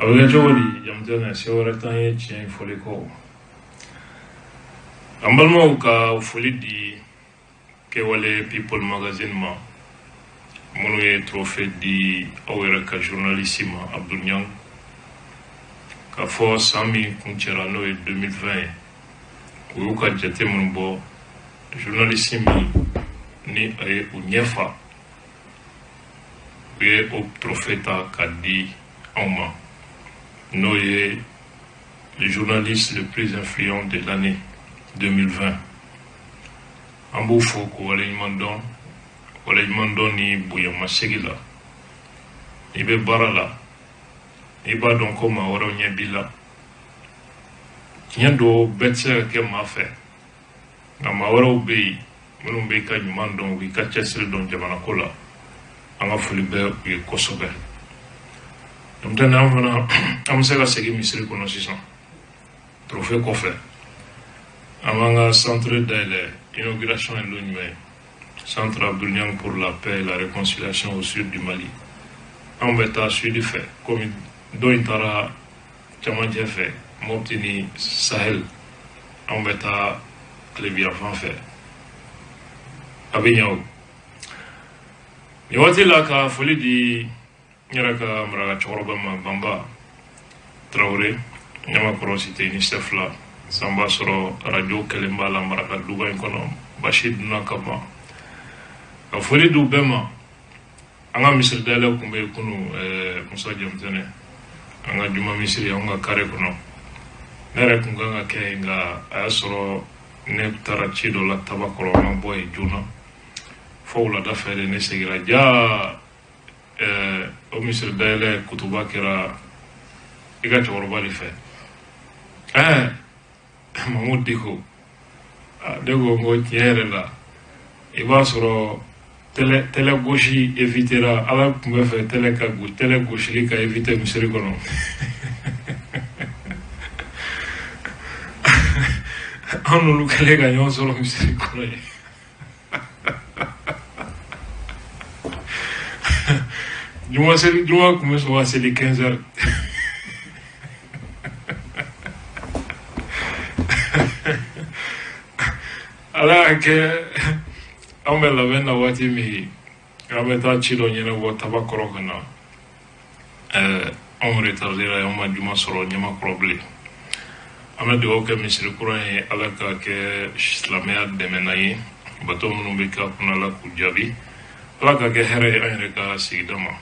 A bɛ kɛ cogo di? Jamutɛnɛ se wɛrɛ t'an ye tiɲɛ in fɔli kɔ. An balimaw, ka foli di Kɛwale People Magazine ma, minnu ye trophée di aw yɛrɛ ka journaliste ma, Abdul Niang, k'a fɔ san min kuncɛra, n'o ye 2020 ye, u y'u ka jate minnu bɔ, journaliste min ni a ye u ɲɛfa, u ye o trophée ta k'a di anw ma, n'o ye le journaliste le plus influent de l'année 2020. An b'u fo k'u waleɲuman dɔn, waleɲuman dɔn ni bonyamasegi la. N'i bɛ baara la, n'i b'a dɔn ko maa wɛrɛw ɲɛ b'i la, tiɲɛ don, bɛɛ tɛ se ka kɛ maa fɛ, nka maa wɛrɛw bɛ yen minnu b'i ka ɲuman dɔn, u b'i ka cɛsiri dɔn jamana ko la. An ka foli bɛ u ye kosɛbɛ. Denmisɛnnin, an fana an bɛ se ka segin misiri kɔnɔ sisan. Trophée kɔfɛ, an b'an ka centre dayɛlɛ. Inauguration ye don jumɛn ye? Centre Abdul Niang pour la paix et la réconciliation au sud du Mali. Anw bɛ taa sud fɛ, komi dɔ in taara camancɛ fɛ, Mopti ni Sahel, anw bɛ taa tilebiyanfan fɛ. A bɛ ɲɛ o. Nin waati la, ka foli di n yɛrɛ ka maraka cɛkɔrɔba ma, Banba Tarawele, Ɲamakɔrɔ, cité UNICEF la. San b'a sɔrɔ arajo kɛlen b'a la maraka duba in kɔnɔ, basi dunna ka ban. Ka foli di u bɛɛ ma. An ka misiri dayɛlɛ tun bɛ yen kunu, Musa Jamutɛnɛ, an ka juma misiri, an ka kare kɔnɔ. Ne yɛrɛ tun kan ka kɛ yen, nka a y'a sɔrɔ ne taara ci dɔ la Tabakɔrɔ, an ma bɔ yen joona fo wulada fɛ de ne seginna. Ja o misiri dayɛlɛ kutuba kɛra i ka cɛkɔrɔba de fɛ, Mamudu Diko. Ne ko n ko tiɲɛ yɛrɛ la, i b'a sɔrɔ tɛlɛ gosi évitera. Ala tun bɛ fɛ tɛlɛ ka tɛlɛ gosili ka éviter misiri kɔnɔ. An n'olu kɛlen ka ɲɔgɔn sɔrɔ misiri kɔnɔ yen. Juma seli, juma tun bɛ sɔn ka seli 15 heures. Ala y'a kɛ, an bɛ labɛn na waati min, an bɛ taa ci dɔ ɲɛnabɔ Tabakɔrɔ ka na, anw retardera, an ma juma sɔrɔ Ɲamakɔrɔ bilen. An bɛ dugawu kɛ misiri kura ye, Ala ka kɛ silamɛya dɛmɛna ye. Bato minnu bɛ kɛ a kunna, Ala k'u jaabi. Ala ka kɛ hɛrɛ ye an yɛrɛ ka sigida ma.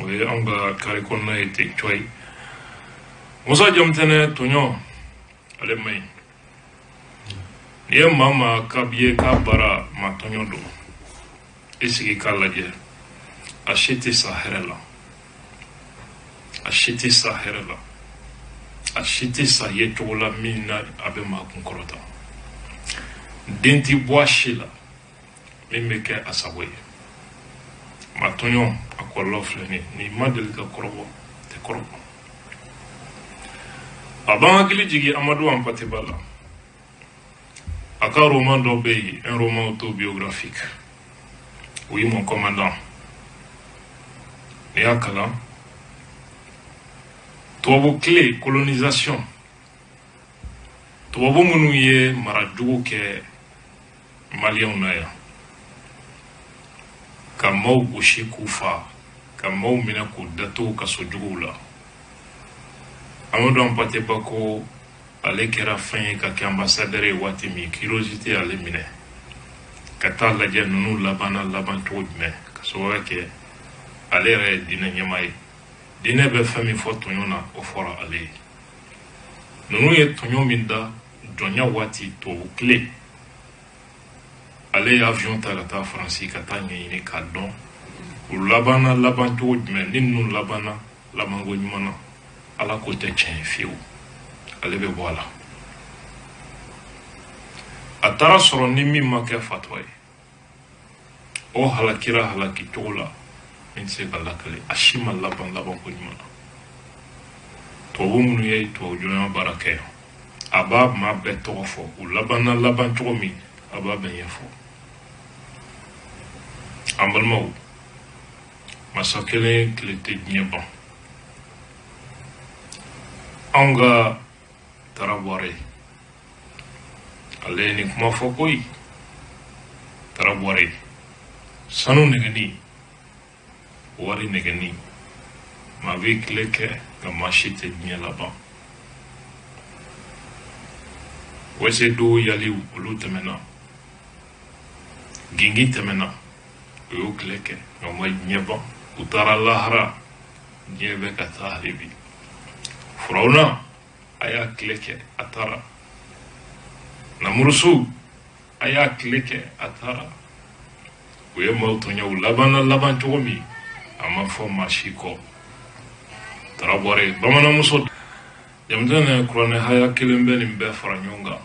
O ye anw ka kari kɔnɔna ye ten coyi. Musa Jamutɛnɛ, tɔɲɔ ale man ɲi. N'i ye maa maa ka ye k'a baara maa tɔɲɔ don, i sigi k'a lajɛ, a si tɛ sa hɛrɛ la, a si tɛ sa hɛrɛ la, a si tɛ sa ye cogo la min na a bɛ maa kun kɔrɔta. Den tɛ bɔ a si la min bɛ kɛ a sago ye. Maa tɔɲɔ a kɔlɔlɔ filɛ nin ye. N'i ma deli ka kɔrɔbɔ, tɛ kɔrɔbɔ. A b'an hakili jigin Amadu Hampâté Bâ la. A ka roman dɔ bɛ yen, un roman autobiographique, Oui mon commandant. N'i y'a kalan, tubabu tile, colonisation, tubabu minnu ye marajugu kɛ Maliyɛnw na yan, ka maaw gosi k'u fa, ka maaw minɛ k'u datugu kaso juguw la, Amadu Hampâté Bâ ko ale kɛra fɛn ye ka kɛ ambassadeur ye waati min, curiosité y'ale minɛ ka taa lajɛ ninnu labanna laban cogo jumɛn, ka sababu kɛ ale yɛrɛ ye diinɛ ɲɛmaa ye. Diinɛ bɛ fɛn min fɔ tɔɲɔ na, o fɔra ale ye. Ninnu ye tɔɲɔ min da jɔnya waati, tubabu tile, ale ye avion ta ka taa Faransi ka taa ɲɛɲini k'a dɔn u labanna laban cogo jumɛn. Ni ninnu labanna labanko ɲuman na, Ala ko tɛ tiɲɛ ye fiyewu, ale bɛ bɔ a la. A taara sɔrɔ ni min ma kɛ fatɔ ye, o halakira halaki cogo la min tɛ se ka lakale. A si ma laban labanko ɲuman na. Tubabu minnu ye tubabu jɔnya baara kɛ yan, a b'a maa bɛɛ tɔgɔ fɔ, u labanna laban cogo min, a b'a bɛɛ ɲɛfɔ. An balimaw, masa kelen tile tɛ diɲɛ ban. Anw ka Tara Buwarɛ, Ale ye nin kuma fɔ koyi. Tarabuware, sanu nɛgɛni, wari nɛgɛni, maa b'i tile kɛ nka maa si tɛ diɲɛ laban. Wɛsɛdugu yaliw olu tɛmɛna, gingin tɛmɛna, u y'u tile kɛ nka u ma diɲɛ ban. U taara lahara, diɲɛ bɛ ka taa hali bi. Furawuna a y'a tile kɛ, a taara. Namurusu a y'a tile kɛ, a taara. U ye maaw tɔɲɔ, u labanna laban cogo min a ma fɔ maa si kɔ. Tarabuware bamananmuso jamujan kuranɛ haya kelen bɛ nin bɛɛ fara ɲɔgɔn kan.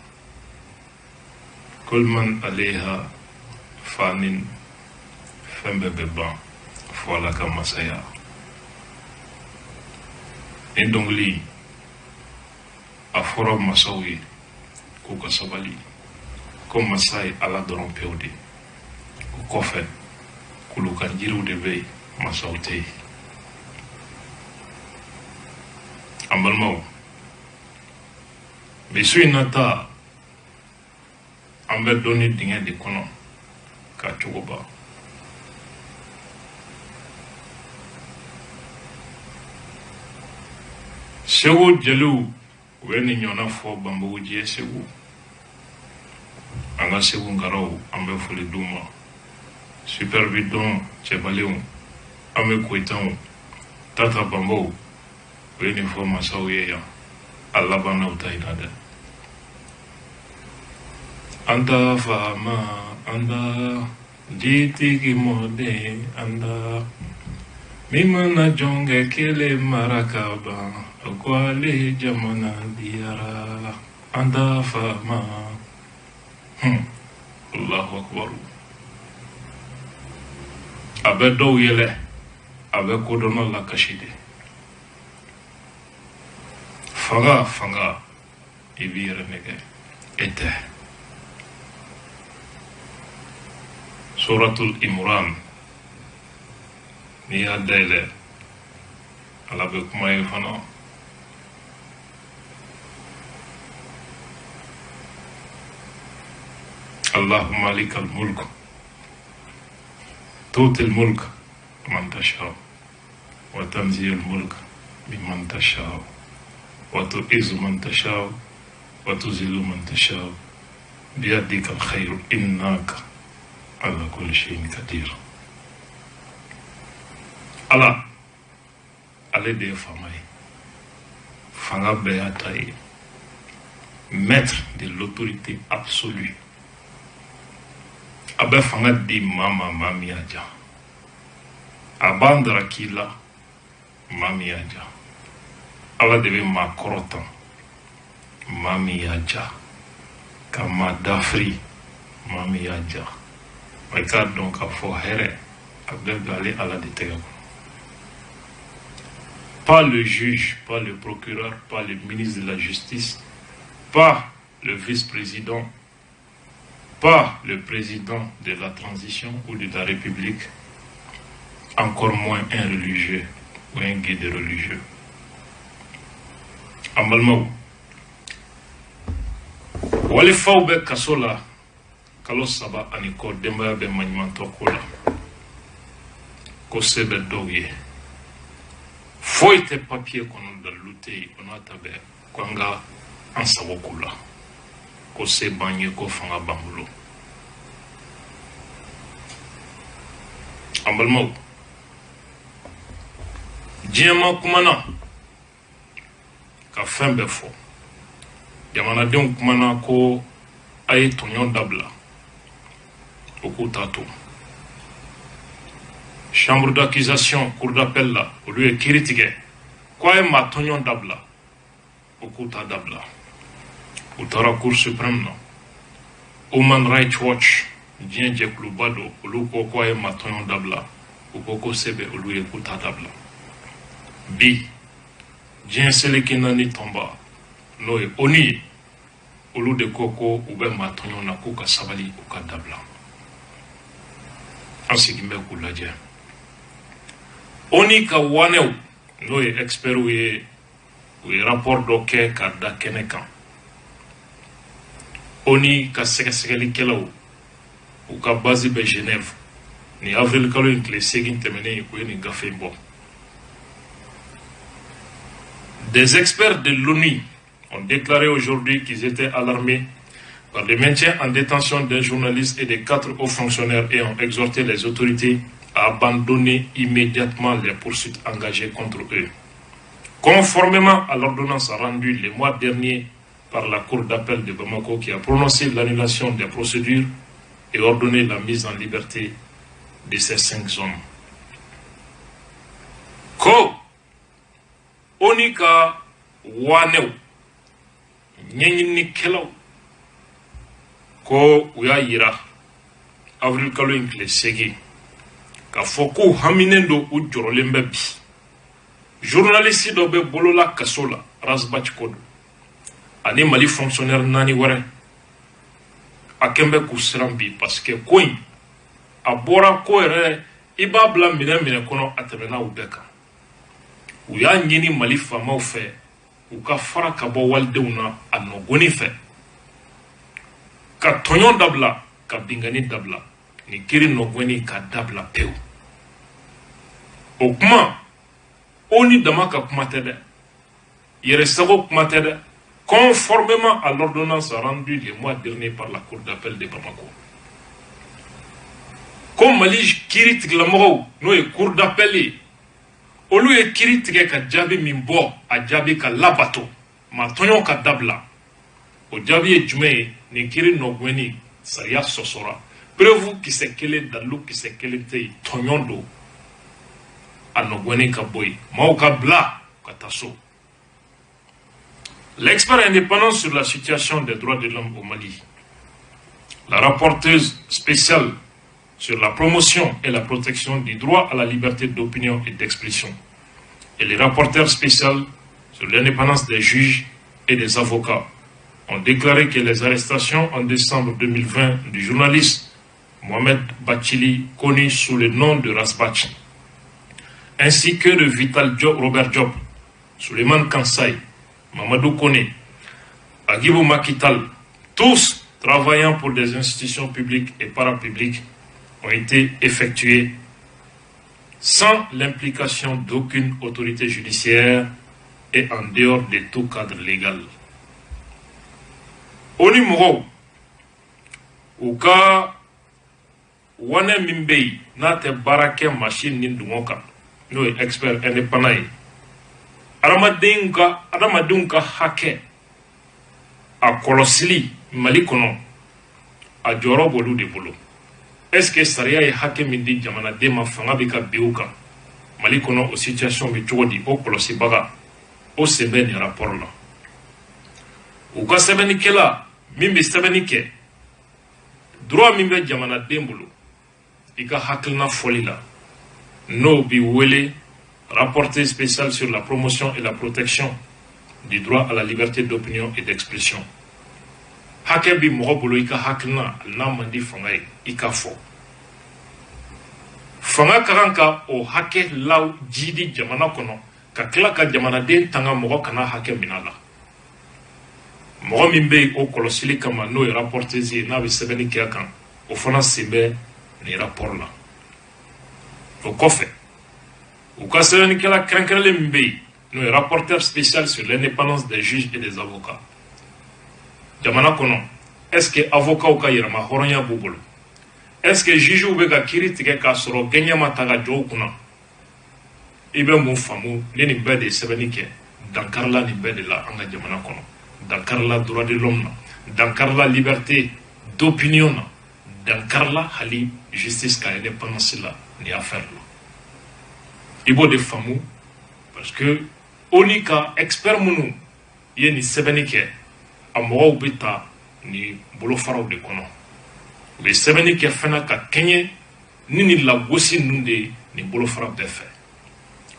Kul man alayha fanin, fɛn bɛɛ bɛ ban fo Ala ka masaya. Nin dɔnkili a fɔra masaw ye k'u ka sabali, ko masa ye Ala dɔrɔn pewu de. O kɔfɛ kulukan jiriw de bɛ yen, masaw tɛ yen. An balimaw, bi su in na ta, an bɛ dɔnni dingɛ de kɔnɔ ka cogoba. Segu jeliw u ye nin ɲɔgɔnna fɔ Banbuguji ye Segu. An ka Segu ngaraw, an bɛ foli d'u ma. Super Bidon cɛbalenw, an bɛ Koyitaw, Tata Banbaw, u ye nin fɔ masaw ye yan. A labanna u ta in na dɛ. An ta faama, an ta jitigi mɔden, an ta min mana jɔnkɛ kelen mara ka ban, o ko ale jamana diyara. An ta faama. Allahu akbar. A bɛ dɔw yɛlɛ, a bɛ kodɔnna lakasi de. Fanga, fanga, i b'i yɛrɛ nɛgɛ, e tɛ. Suratul Imran, n'i y'a dayɛlɛ, Ala bɛ kuma ye fana. Allahumma malikal mulk tu'til mulk man tasha wa tanzi'ul mulk mimman tasha wa tu'izzu man tasha wa tuzillu man tasha biyadika alkhayru innaka ala kulli shay'in qadir. Ala ale de ye faama ye, fanga bɛɛ y'a ta ye, maître de l'autorité absolue. A bɛ fanga di maa ma, maa min y'a diya. A b'an daraki la, maa min y'a diya. Ala de bɛ maa kɔrɔtan, maa min y'a diya, ka maa dafiri, maa min y'a diya. Wa i k'a dɔn k'a fɔ hɛrɛ a bɛɛ bɛ ale Ala de tɛgɛ kɔnɔ. Pas le juge, pas le procureur, pas le ministre de la Justice, pas le vice-président, pas le président de la transition ou de la République, encore moins un religieux ou un guide religieux. An balimaw, walifaw bɛ kaso la kalo 3 ani kɔ, denbaya bɛ maɲumantɔ ko la, ko se bɛ dɔw ye, foyi tɛ papiye kɔnɔ, dalilu tɛ yen. O n'a ta bɛɛ, ko an ka an sago k'u la, ko se b'an ye, ko fanga b'an bolo. An balimaw, diɲɛ ma kumana ka fɛn bɛɛ fɔ. Jamanadenw kumana ko a ye tɔɲɔ dabila, o k'u t'a to. Chambre d'accusation, cour d'appel la, olu ye kiiri tigɛ ko a ye maa tɔɲɔ dabila, o k'u t'a dabila. U taara Cour suprême na. Human Rights Watch, diɲɛ jɛkuluba don, olu ko ko a ye maa tɔɲɔ dabila, u ko ko se bɛ olu ye, k'u t'a dabila. Bi diɲɛ seleke naani tɔnba, n'o ye ONU ye, olu de ko ko u bɛ maa tɔɲɔ na, k'u ka sabali, u ka dabila. An segin bɛ k'u lajɛ. ONU ka wanɛw, n'o ye expertw ye, u ye rapport dɔ kɛ ka da kɛnɛ kan. ONU ka sɛgɛsɛgɛlikɛlaw, u ka base bɛ Genève, ni avril kalo in tile 8 tɛmɛnen, u ye nin gafe in bɔ. Des experts de l'ONU ont déclaré aujourd'hui qu'ils étaient alarmés par le maintien en détention d'un journaliste et de quatre hauts fonctionnaires et ont exhorté les autorités à abandonner immédiatement les poursuites engagées contre eux, conformément à l'ordonnance rendue le mois dernier par la Cour d'appel de Bamako qui a prononcé l'annulation des procédures et ordonné la mise en liberté de ces cinq hommes. Ko ONU ka wanew ɲɛɲinikɛlaw ko u y'a yira avril kalo in tile 8 k'a fɔ k'u haminen don, u jɔrɔlen bɛ bi. Journaliste dɔ bɛ bolola kaso la, Ras Bath ko don, ani Mali fonctionnaire naani wɛrɛ. A kɛn bɛ k'u siran bi parce que ko in a bɔra ko yɛrɛ i b'a bila minɛ minɛ kɔnɔ, a tɛmɛna u bɛɛ kan. U y'a ɲini Mali faamaw fɛ, u ka fara ka bɔ walidenw na a nɔgɔni fɛ, ka tɔɲɔ dabila, ka bingani dabila, nin kiri nɔgɔni ka dabila pewu. O kuma, ONU dama ka kuma tɛ dɛ, yɛrɛsago kuma tɛ dɛ. Conformément à l'ordonnance rendue le mois dernier par la Cour d'appel de Bamako, ko Mali kiiri tigilamɔgɔw, n'o ye Cour d'appel ye, olu ye kiiri tigɛ ka jaabi min bɔ, a jaabi ka labato, maa tɔɲɔ ka dabila. O jaabi ye jumɛn ye? Nin kiiri nɔgɔnni, sariya sɔsɔra, preuve kisɛ kelen, dalilu kisɛ kelen tɛ yen, tɔɲɔ don, a nɔgɔnni ka bɔ yen, maaw ka bila ka taa so. L'expert indépendant sur la situation des droits de l'homme au Mali, la rapporteuse spéciale sur la promotion et la protection du droit à la liberté d'opinion et d'expression, et les rapporteurs spéciaux sur l'indépendance des juges et des avocats ont déclaré que les arrestations en décembre 2020 du journaliste Mohamed Bachili, connu sous le nom de Ras Bath, ainsi que de Vital Diop, Robert Diop, Suleiman Kansai, Mamadou Kone, Agibou Makital, tous travaillant pour des institutions publiques et parapubliques, ont été effectuées sans l'implication d'aucune autorité judiciaire et en dehors de tout cadre légal. ONU mɔgɔw, u ka wane min bɛ yen n'a tɛ baara kɛ machine ni dungɔ kan, n'o ye expert indépendant ye, adamadenw ka hakɛ a kɔlɔsili Mali kɔnɔ, a jɔyɔrɔ b'olu de bolo. Est ce que sariya ye hakɛ min di jamanaden ma, fanga bɛ ka bin o kan Mali kɔnɔ, o situation bɛ cogo di? O kɔlɔsibaga, o sen bɛ nin rapport la. U ka sɛbɛnnikɛla min bɛ sɛbɛnni kɛ, droit min bɛ jamanaden bolo i ka hakilina fɔli la, n'o bi wele rapporteur spécial sur la promotion et la protection du droit à la liberté d'opinion et d'expression, hakɛ bi mɔgɔ bolo i ka hakilina, hali n'a man di fanga ye, i ka fɔ. Fanga ka kan ka o hakɛ law jidi jamana kɔnɔ, ka tila ka jamanaden tanga mɔgɔ kana hakɛ minɛ a la. Mɔgɔ min bɛ yen o kɔlɔsili kama, n'o ye rapporteuse ye, n'a bɛ sɛbɛnni kɛ a kan, o fana sen bɛ nin rapport la. O kɔfɛ, u ka sɛbɛnnikɛla kɛrɛnkɛrɛnlen min bɛ yen, n'o ye rapporteur spécial sur l'indépendance des juges et des avocats, jamana kɔnɔ, est ce que avocats ka yɛrɛma hɔrɔnya b'u bolo? Est ce que juges bɛ ka kiiri tigɛ k'a sɔrɔ gɛɲɛ ma ta ka jɔ u kunna? I bɛ mun faamu ni nin bɛɛ de ye sɛbɛnni kɛ? Dankarila nin bɛɛ de la an ka jamana kɔnɔ, dankarila droit de l'homme na, dankarila liberté d'opinion na, dankarila hali justice ka indépendance la nin affaire la. I b'o de faamu parce que ONU ka expert minnu ye nin sɛbɛnni kɛ, a mɔgɔw bɛ ta nin bolofaraw de kɔnɔ. U bɛ sɛbɛnni kɛ fana ka kɛɲɛ ni nin lagosi ninnu de ye nin bolofara bɛɛ fɛ.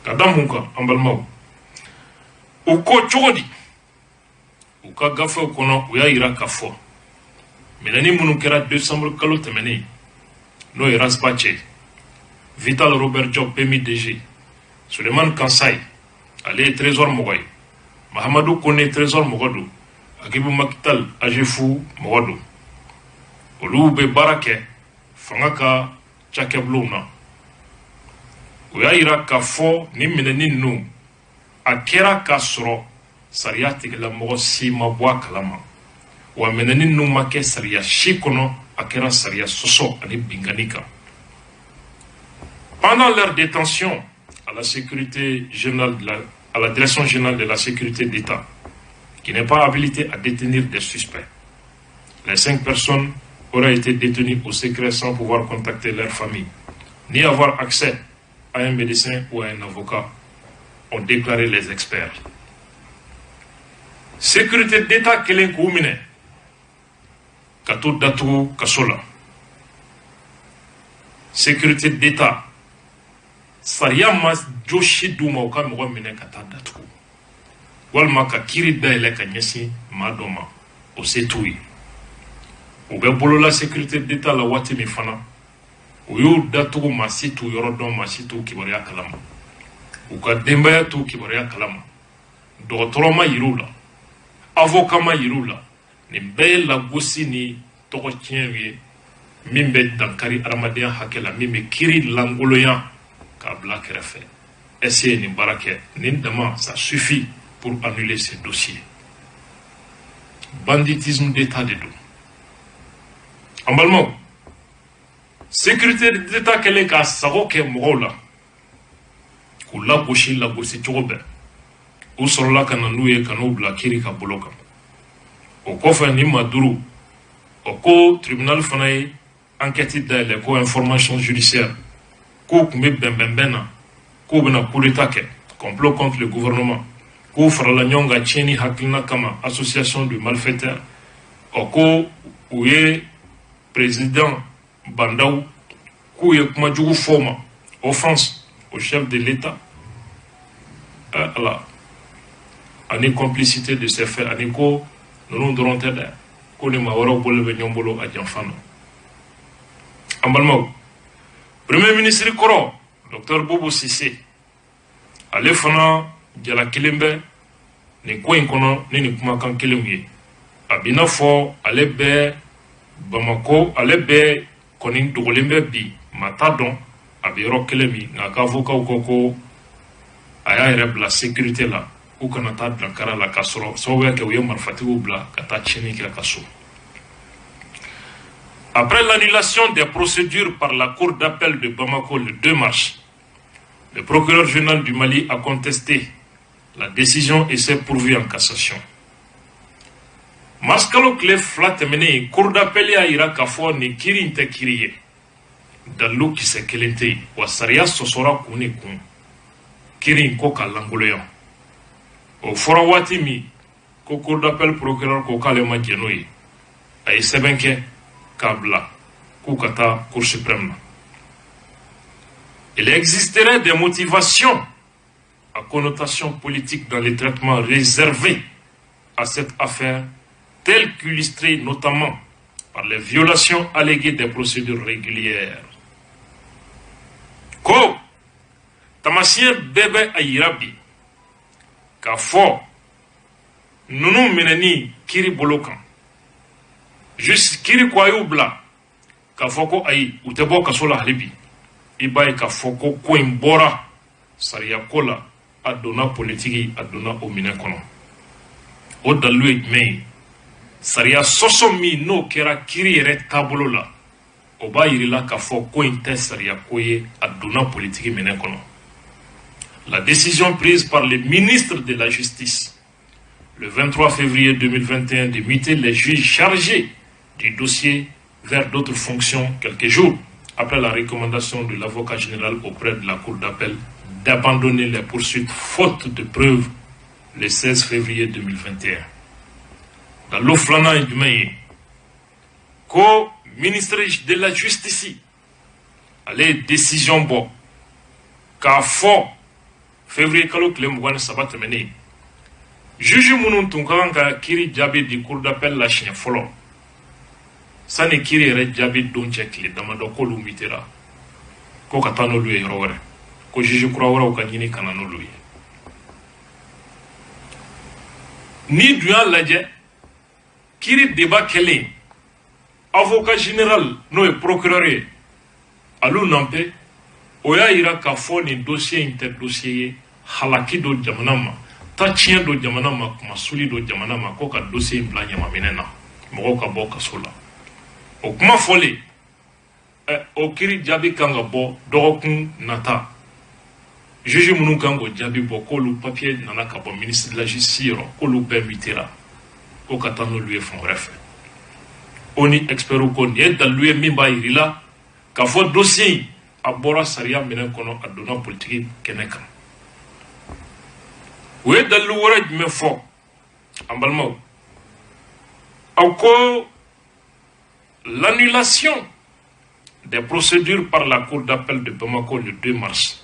Ka da mun kan, an balimaw? U ko cogo di? U ka gafew kɔnɔ, u y'a yira k'a fɔ minɛni minnu kɛra décembre kalo tɛmɛnen, n'o ye Ras Bath ye, Vital Robert Diop, PMI DG, Suleiman Kansai, ale ye Trésor mɔgɔ ye, Mahamadou Kone, Trésor mɔgɔ don, Agibu Makital, AGEFU mɔgɔ don. Olu bɛ baara kɛ fanga ka cakɛbulonw na. O y'a yira k'a fɔ nin minɛni ninnu, a kɛra k'a sɔrɔ sariya tigilamɔgɔ si ma bɔ a kalama, wa minɛni ninnu ma kɛ sariya si kɔnɔ, a kɛra sariya sɔsɔ ani binkanni kan. Pendant leur détention à la sécurité générale de la, à la direction générale de la sécurité d'État, qui n'est pas habilitée à détenir des suspects, les cinq personnes auraient été détenues au secret sans pouvoir contacter leur famille, ni avoir accès à un médecin ou à un avocat, ont déclaré les experts. Sécurité d'État kelen k'u minɛ ka t'u datugu kaso la. Sécurité d'État, sariya ma jo si d'u ma u ka mɔgɔ minɛ ka taa datugu walima ka kiiri dayɛlɛ ka ɲɛsin maa dɔ ma. O se t'u ye. U bɛ bolola sécurité d'État la waati min fana, u y'u datugu, maa si t'u yɔrɔ dɔn, maa si t'u kibaruya kalama, u ka denbaya t'u kibaruya kalama, dɔgɔtɔrɔ ma yir'u la, avocat ma yir'u la. Nin bɛɛ ye lagosi ni tɔgɔ tiɲɛ ye min bɛ dankari adamadenya hakɛ la, min bɛ kiiri lankolonya k'a bila kɛrɛfɛ. SE ye nin baara kɛ. Nin dama, ça suffit pour annuler ce dossier. Banditisme d'État de don. An balimaw, sécurité d'État kɛlen k'a sago kɛ mɔgɔw la, k'u lagosi lagosi cogo bɛɛ, u sɔrɔla ka na n'u ye ka n'u bila kiiri ka bolo kan. O kɔfɛ, nin maa duuru o ko tribunal fana ye enquête dayɛlɛ ko information judiciaire, k'u tun bɛ bɛnbɛnbɛn na, k'u bɛna coup d'état kɛ, complot contre le gouvernement, k'u farala ɲɔgɔn kan tiɲɛni hakilina kama, association de malfaiteurs. Ɔ ko u ye président Bah N'Daw, k'u ye kumajugu fɔ o ma, offense au chef de l'État, ala ani complicité de ces faits. Ani ko ninnu dɔrɔn tɛ dɛ, ko ni maa wɛrɛw bolo bɛ ɲɔgɔn bolo a janfa na. An balimaw, premier ministre kɔrɔ, docteur Boubou Cissé, ale fana jalakilen bɛ nin ko in kɔnɔ ni nin kumakan kelenw ye. A b'i n'a fɔ ale bɛ Bamako, ale bɛ kɔni dogolen bɛ bi, maa t'a dɔn a bɛ yɔrɔ kelen min, nka a ka avocat ko ko a y'a yɛrɛ bila sécurité la, k'u kana taa dankara la, k'a sɔrɔ sababuya kɛ u ye marifatigiw bila ka taa tiɲɛni kɛ a ka so. Après l'annulation des procédures par la Cour d'appel de Bamako le 2 mars, le procureur général du Mali a contesté la décision et s'est pourvu en cassation. Mars kalo tile 2 tɛmɛnen, Cour d'appel y'a yira k'a fɔ nin kiiri in tɛ kiiri ye, dalilu kisɛ kelen tɛ yen, wa sariya sɔsɔra kun ni kun, kiiri in ko ka lankolonya. O fɔra waati min ko Cour d'appel procureur ko k'ale ma jɛn n'o ye, a ye sɛbɛn kɛ k'a bila k'u ka taa Cour suprême na. Il existerait des motivations à connotation politique dans les traitements réservés à cette affaire, telles qu'illustrées notamment par les violations alléguées des procédures régulières. Ko tamasiyɛn bɛɛ bɛ a yira bi k'a fɔ ninnu minɛni kiiri bolo kan, juste kiiri ko a y'u bila k'a fɔ ko ayi, u tɛ bɔ kaso la hali bi. I b'a ye k'a fɔ ko ko in bɔra sariya ko la, a donna politiki, a donna o minɛ kɔnɔ. O dalilu ye jumɛn ye? Sariya sɔsɔ min n'o kɛra kiiri yɛrɛ taabolo la, o b'a yirila k'a fɔ ko in tɛ sariya ko ye, a donna politiki minɛ kɔnɔ. La décision prise par le ministre de la Justice le 23 février 2021 de muter les juges chargés du dossier vers d'autres fonctions quelques jours après la recommandation de l'avocat général auprès de la Cour d'appel d'abandonner les poursuites faute de preuves le 16 février 2021. Dalilu filanan ye jumɛn ye? Ko ministre de la Justice, ale ye décision bɔ k'a fɔ février kalo tile 23 tɛmɛnen, juge minnu tun ka kan ka kiiri jaabi di Cour d'appel la siɲɛ fɔlɔ sani kiiri yɛrɛ jaabi don cɛ tile damadɔ, k'olu mutera ko ka taa n'olu ye yɔrɔ wɛrɛ, ko juge kura wɛrɛw ka ɲini ka na n'olu ye. Ni dun y'a lajɛ Kiiri débat kɛlen, avocat général, n'o ye procureur ye, Alou Nampé, o y'a yira k'a fɔ nin dossier in tɛ dossier ye halaki don jamana ma, ta tiɲɛ don jamana ma, kumasuli don jamana ma, ko ka dossier in bila ɲamaminɛ na, mɔgɔw ka bɔ kaso la. O kuma fɔlen, o kiiri jaabi kan ka bɔ dɔgɔkun nata. Juge minnu kan k'o jaabi bɔ, k'olu papier nana ka bɔ ministre de la Justice yɔrɔ, k'olu bɛɛ mutera ko ka taa n'olu ye fan wɛrɛ fɛ. O ni experts ko nin ye dalilu ye min b'a yir'i la k'a fɔ dossier in a bɔra sariya minɛn kɔnɔ, a donna politiki kɛnɛ kan. U ye dalilu wɛrɛ jumɛn fɔ, an balimaw? Aw ko l'annulation des procédures par la Cour d'appel de Bamako le 2 mars,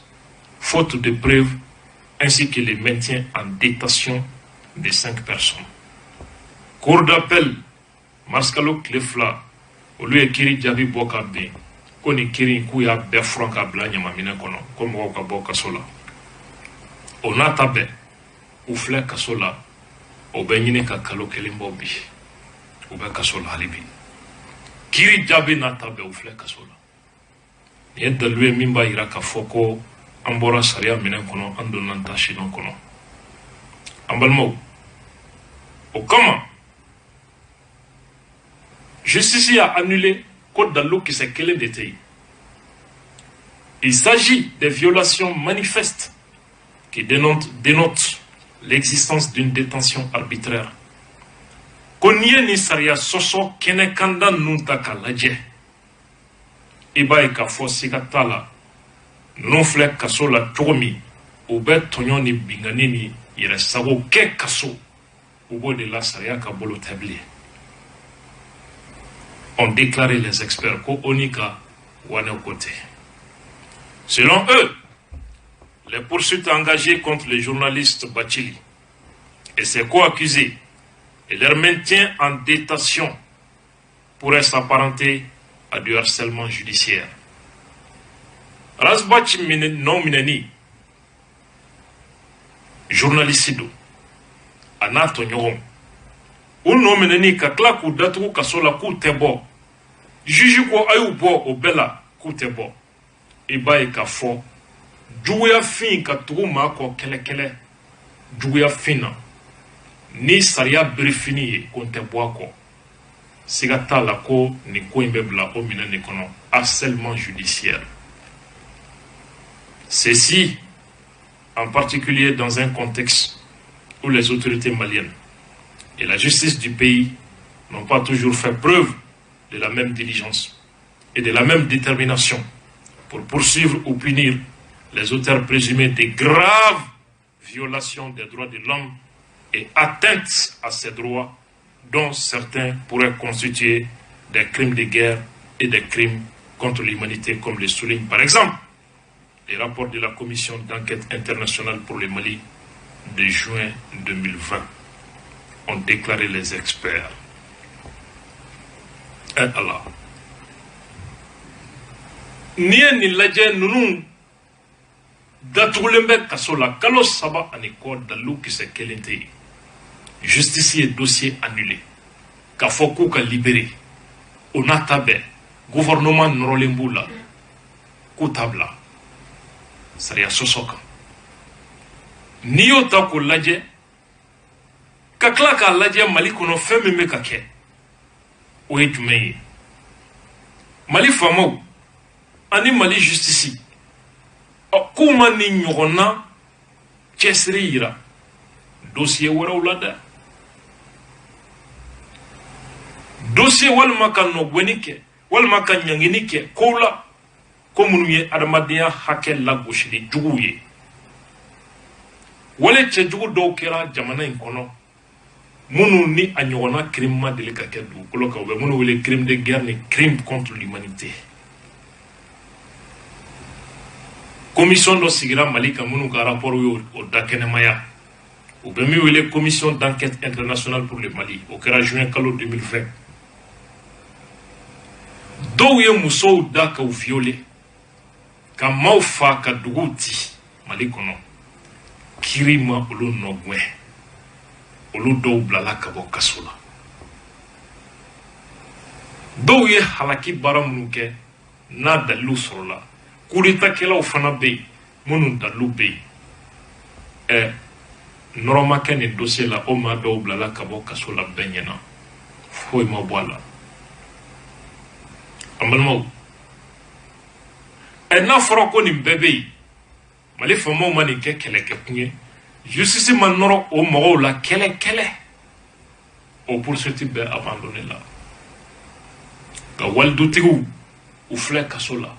faute de preuves, ainsi que le maintien en détention de cinq personnes. Cour d'appel, mars kalo tile 2, olu ye kiiri jaabi bɔ ka bɛn ko nin kiiri in, k'u y'a bɛɛ furan ka bila ɲamaminɛ kɔnɔ, ko mɔgɔw ka bɔ kaso la. O n'a ta bɛɛ, u filɛ kaso la. O bɛ ɲini ka kalo 1 bɔ bi, u bɛ kaso la hali bi. Kiiri jaabi n'a ta bɛɛ, u filɛ kaso la. Nin ye dalilu ye min b'a yira k'a fɔ ko an bɔra sariya minɛn kɔnɔ, an donna an ta sidɔn kɔnɔ, an balimaw. O kama justice y'a annulé ko dalilu kisɛ kelen de tɛ yen. Il s'agit des violations manifestes qui dénotent l'existence d'une détention arbitraire. Ko n'i ye nin sariya sɔsɔ kɛnɛkanda ninnu ta k'a lajɛ, i b'a ye k'a fɔ siga t'a la, ninnu filɛ kaso la cogo min, u bɛ tɔɲɔ ni bingani ni yɛrɛsago kɛ kaso, u b'o de la, sariya ka bolo tɛ bilen, ont déclaré les experts, ko ONU ka wane ko tɛ. Selon eux, les poursuites engagées contre les journalistes Bathily et ses co-accusés et leur maintien en détention pourraient s'apparenter à du harcèlement judiciaire. Ras Bath nɔ minɛni, journaliste don, a n'a tɔɲɔgɔnw, u nɔ minɛni ka tila k'u datugu kaso la k'u tɛ bɔ, juge ko a y'u bɔ, o bɛɛ la k'u tɛ bɔ, i b'a ye k'a fɔ juguyafin ka tugu maa kɔ kɛlɛkɛlɛ juguyafin na ni sariya birifini ye ko n tɛ bɔ a kɔ, siga t'a la ko nin ko in bɛ bila o minɛn nin kɔnɔ, harcèlement judiciaire. Ceci en particulier dans un contexte où les autorités maliennes et la justice du pays n'ont pas toujours fait preuve de la même diligence et de la même détermination pour poursuivre ou punir les auteurs présumés de graves violations des droits de l'homme et atteintes à ces droits, dont certains pourraient constituer des crimes de guerre et des crimes contre l'humanité, comme le souligne par exemple les rapports de la Commission d'enquête internationale pour le Mali de juin 2020, ont déclaré les experts. Eh Allah. N'i ye nin lajɛ, ninnu datugulen bɛ kaso la kalo 3 ani kɔ, dalilu kisɛ kelen tɛ yen. Justice ye dossier annulé k'a fɔ k'u ka libéré. O n'a ta bɛɛ, gouvernement nɔrɔlen b'u la k'u t'a bila sariya sɔsɔ kan. N'i y'o ta k'o lajɛ, ka tila k'a lajɛ Mali kɔnɔ, fɛn min bɛ ka kɛ, o ye jumɛn ye? Mali faamaw ani Mali justice, ɔ, k'u ma nin ɲɔgɔnna cɛsiri yira dossier wɛrɛw la dɛ, dossier walima ka nɔgɔnni kɛ walima ka ɲangini kɛ kow la, ko minnu ye adamadenya hakɛ lagosili juguw ye. Wale cɛjugu dɔw kɛra jamana in kɔnɔ, minnu ni a ɲɔgɔnna crime ma deli ka kɛ dugukolo kan, u bɛ minnu wele crime de guerre ni crime contre l'humanité. Commission dɔ sigira Mali kan, minnu ka rapport y'o o da kɛnɛmaya, u bɛ min wele Commission d'enquête internationale pour le Mali. O kɛra juin kalo 2020. Dɔw ye musow da k'u violer, ka maaw fa, ka duguw ci Mali kɔnɔ. Kiri ma olu nɔ gwɛn, olu dɔw bilala ka bɔ kaso la. Dɔw ye halaki baara minnu kɛ, n'a dalilu sɔrɔla, kudetakɛlaw fana bɛ yen minnu dalilu bɛ yen. Nɔrɔ ma kɛ nin dossier la. O maa dɔw bilala ka bɔ kaso la bɛɛ ɲɛna, foyi ma bɔ a la. An balimaw, n'a fɔra ko nin bɛɛ bɛ yen, Mali faamaw ma nin kɛ kɛlɛkɛkun ye, justice ma nɔrɔ o mɔgɔw la kɛlɛ kɛlɛ, o poursuite bɛɛ abandonné la. Nka walidutigiw, u filɛ kaso la,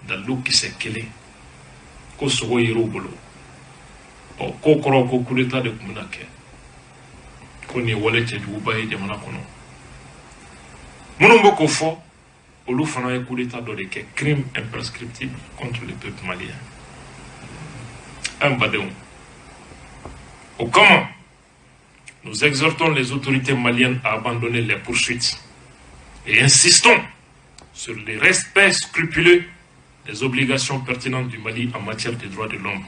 dalilu kisɛ kelen ko sogo yer'u bolo. Ɔ, k'o kɔrɔ ko coup d'état de tun bɛna kɛ, ko nin ye wale cɛjuguba ye jamana kɔnɔ. Minnu bɛ k'o fɔ, olu fana ye coup d'état dɔ de kɛ, crime imprescriptible contre le peuple malien. An badenw, o kama, nous exhortons les autorités maliennes à abandonner les poursuites et insistons sur le respect scrupuleux des obligations pertinentes du Mali en matière de droits de l'homme.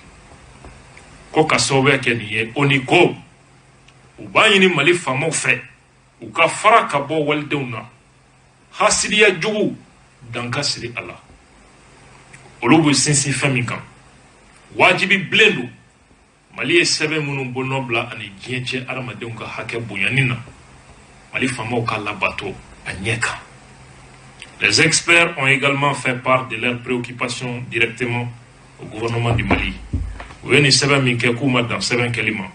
Ko ka sababuya kɛ nin ye, ONU ko u b'a ɲini Mali faamaw fɛ, u ka fara ka bɔ walidenw na, hasidiya jugu dan ka siri a la. Olu bɛ sinsin fɛn min kan, wajibi bilen don, Mali ye sɛbɛn minnu bolonɔ bila ani diɲɛ cɛ adamadenw ka hakɛ bonyani na, Mali faamaw ka labato a ɲɛ kan. Les experts ont également fait part de leurs préoccupations directement au gouvernement du Mali. U ye nin sɛbɛn min kɛ, k'u ma dan sɛbɛn kɛli ma,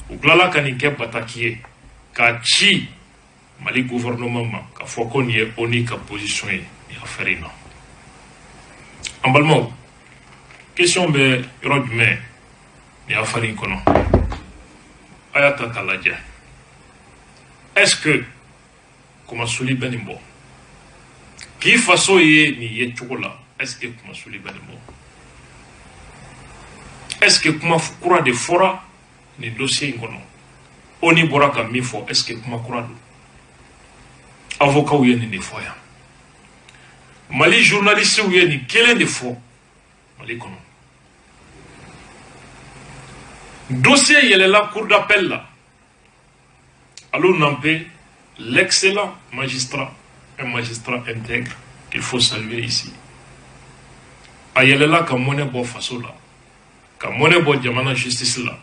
u tilala ka nin kɛ bataki ye k'a ci Mali gouvernement ma, k'a fɔ ko nin ye ONU ka position ye nin affaire in na. An balimaw, question bɛ yɔrɔ jumɛn nin affaire in kɔnɔ? A y'a ta k'a lajɛ. Est-ce que kumasuli bɛ nin bɔ k'i faso ye nin ye cogo la? Est-ce que kumasuli bɛ nin bɔ? Est-ce que kuma kura de fɔra nin dossier in kɔnɔ? ONU bɔra ka min fɔ, est-ce que kuma kura don? Avocat ye nin de fɔ yan, Mali journalistes ye nin kelen de fɔ Mali kɔnɔ. Dossier yɛlɛla cour d'appel la. Alou Nampé, l'excellent magistrat, un magistrat intègre qu'il faut saluer ici, a yɛlɛla ka mɔnɛ bɔ faso la, ka mɔnɛ bɔ jamana justice la,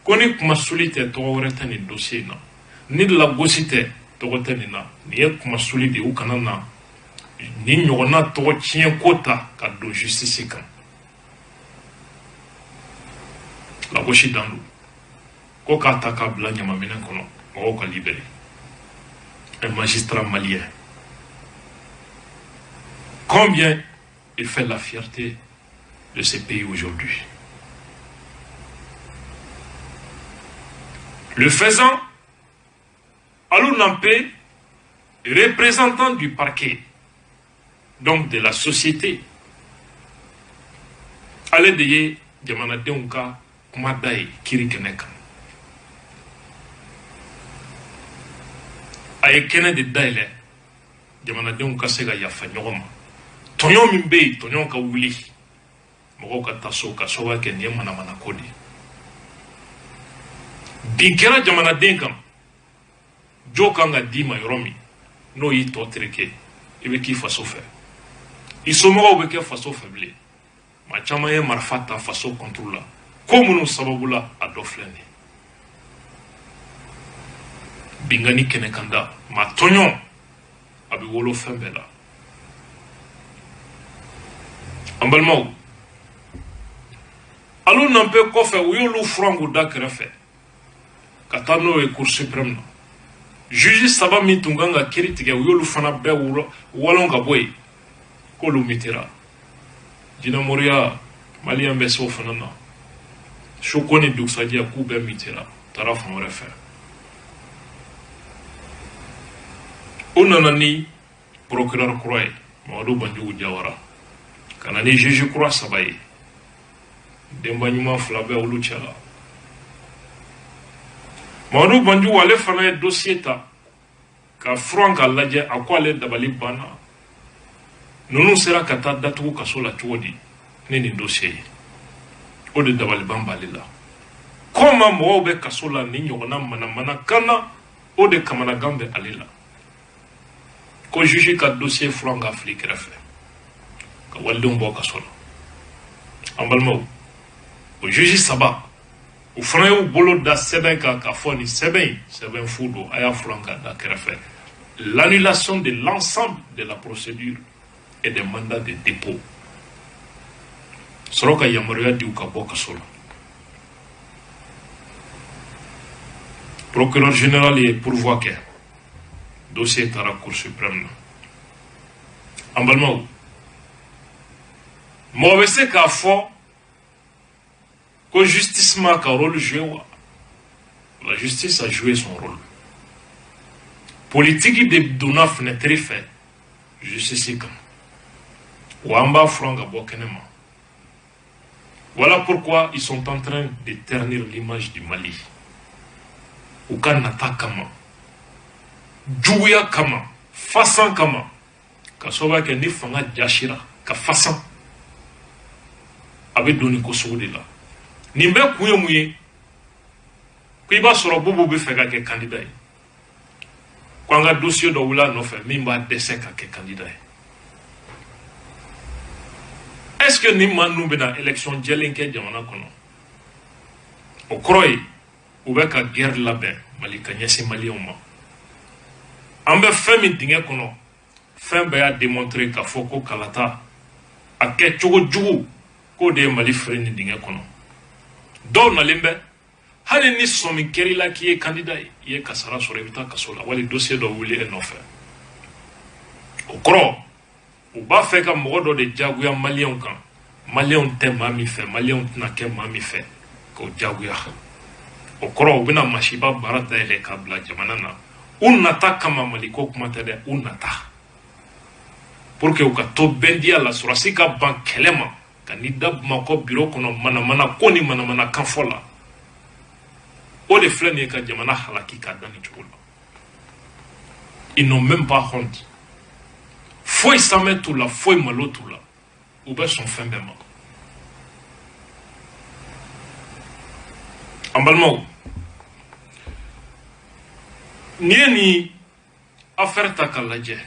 ko ni kumasuli tɛ, tɔgɔ wɛrɛ tɛ nin dossier in na, ni lagosi tɛ, tɔgɔ tɛ nin na. Nin ye kumasuli de ye. U kana na nin ɲɔgɔnna tɔgɔ tiɲɛ ko ta ka don justice kan. Lagosi dan don, ko k'a ta k'a bila ɲamaminɛ kɔnɔ, mɔgɔw ka libéré. Un magistrat malien, combien il fait la fierté de ce pays aujourd'hui. Le faisant, Alou Nampé, représentant du parquet, donc de la société, ale de ye jamanadenw ka kuma da ye kiri kɛnɛ kan. A ye kɛnɛ de dayɛlɛ jamanadenw ka se ka yafa ɲɔgɔn ma. Tɔɲɔ min bɛ yen, tɔɲɔ ka wuli, mɔgɔw ka taa so, ka sababu kɛ nin ye manamanako de ye. Bin kɛra jamanaden kan, jo kan ka d'i ma yɔrɔ min, n'o y'i tɔ tereke, i bɛ k'i faso fɛ, i somɔgɔw bɛ kɛ faso fɛ bilen. Maa caman ye marifa ta faso contre la, ko minnu sababu la, a dɔ filɛ nin ye. Binkanni kɛnɛ kan da, maa tɔɲɔ a bɛ wolo fɛn bɛɛ la. An balimaw, Alou Nampé kɔfɛ, u y'olu furan k'u da kɛrɛfɛ ka taa n'o ye Cour suprême na. Juge saba min tun kan ka kiri tigɛ, u y'olu fana bɛɛ walon ka bɔ yen, k'olu mutera. Jinɛmoriya, maliyɛn bɛ se o fana na. Su ko ni dugusajɛ, k'u bɛɛ mutera, taara fan wɛrɛ fɛ. U nana ni procureur kura ye, Mamadu Banjugu Jawara, ka na ni juge kura saba ye. Denba ɲuman fila bɛ olu cɛ la. Mamadu Banjugu, ale fana ye dossier ta ka furan ka lajɛ. A ko ale dabali banna, ninnu sera ka taa datugu kaso la cogo di ni nin dossier ye? O de dabaliban b'ale la. Comment mɔgɔw bɛ kaso la ni ɲɔgɔnna manamana kan na? O de kamanagan bɛ ale la. Ko juge ka dossier furan ka fili kɛrɛfɛ ka walidenw bɔ kaso la. An balimaw, o juge saba, u fana y'u bolo da sɛbɛn kan k'a fɔ nin sɛbɛn in, sɛbɛn fu don, a y'a furan ka da kɛrɛfɛ. L'annulation de l'ensemble de la procédure et des mandats de dépôt, sɔrɔ ka yamaruya di u ka bɔ kaso la. Procureur général ye pourvoi kɛ, dossier taara Cour suprême na. An balimaw, mɔgɔ bɛ se k'a fɔ ko justice ma ka rôle jouer wa? La justice a joué son rôle. Politique de donna fenêtre fɛ justice kan wa, an b'a furan ka bɔ kɛnɛ ma. Voilà pourquoi ils sont en train de ternir l'image du Mali. U ka nata kama, juguya kama, fasan kama, ka sababu kɛ ni fanga jasira ka fasan, a bɛ don nin ko sugu de la. Nin bɛɛ kun ye mun ye? Ko i b'a sɔrɔ Boubou bɛ fɛ ka kɛ candidat ye, ko an ka dossier dɔ wuli a nɔfɛ min b'a dɛsɛ ka kɛ candidat ye. Est ce que nin maa ninnu bɛna élection jɛlen kɛ jamana kɔnɔ? O kɔrɔ ye u bɛ ka guerre labɛn Mali ka ɲɛsin Maliyɛnw ma. An bɛ fɛn min dingɛ kɔnɔ, fɛn bɛɛ y'a démontrer k'a fɔ ko kalata a kɛ cogo jugu, k'o de ye Mali feere nin dingɛ kɔnɔ. Dɔw nalen bɛ, hali ni sɔmi kɛr'i la k'i ye candidat ye, i ye kasara sɔrɔ, i bɛ taa kaso la wali dossier dɔ wuli e nɔfɛ. O kɔrɔ, u b'a fɛ ka mɔgɔ dɔ de jagoya Maliyɛnw kan, Maliyɛnw tɛ maa min fɛ, Maliyɛnw tɛna kɛ maa min fɛ, k'o jagoya. O kɔrɔ, u bɛna masiba baara dayɛlɛ k'a bila jamana na u nata kama. Mali ko kuma tɛ dɛ, u nata pour que u ka to bɛndiya la, sɔrɔsi ka ban kɛlɛ ma, ka n'i da Bamakɔ biro kɔnɔ manamana ko ni manamana kan fɔ la. O de filɛ nin ye ka jamana halaki k'a da nin cogo la. Ils n'ont même pas honte. Foyi sanmɛ t'u la, foyi malo t'u la, u bɛ sɔn fɛn bɛɛ ma. An balimaw, n'i ye nin affaire ta k'a lajɛ,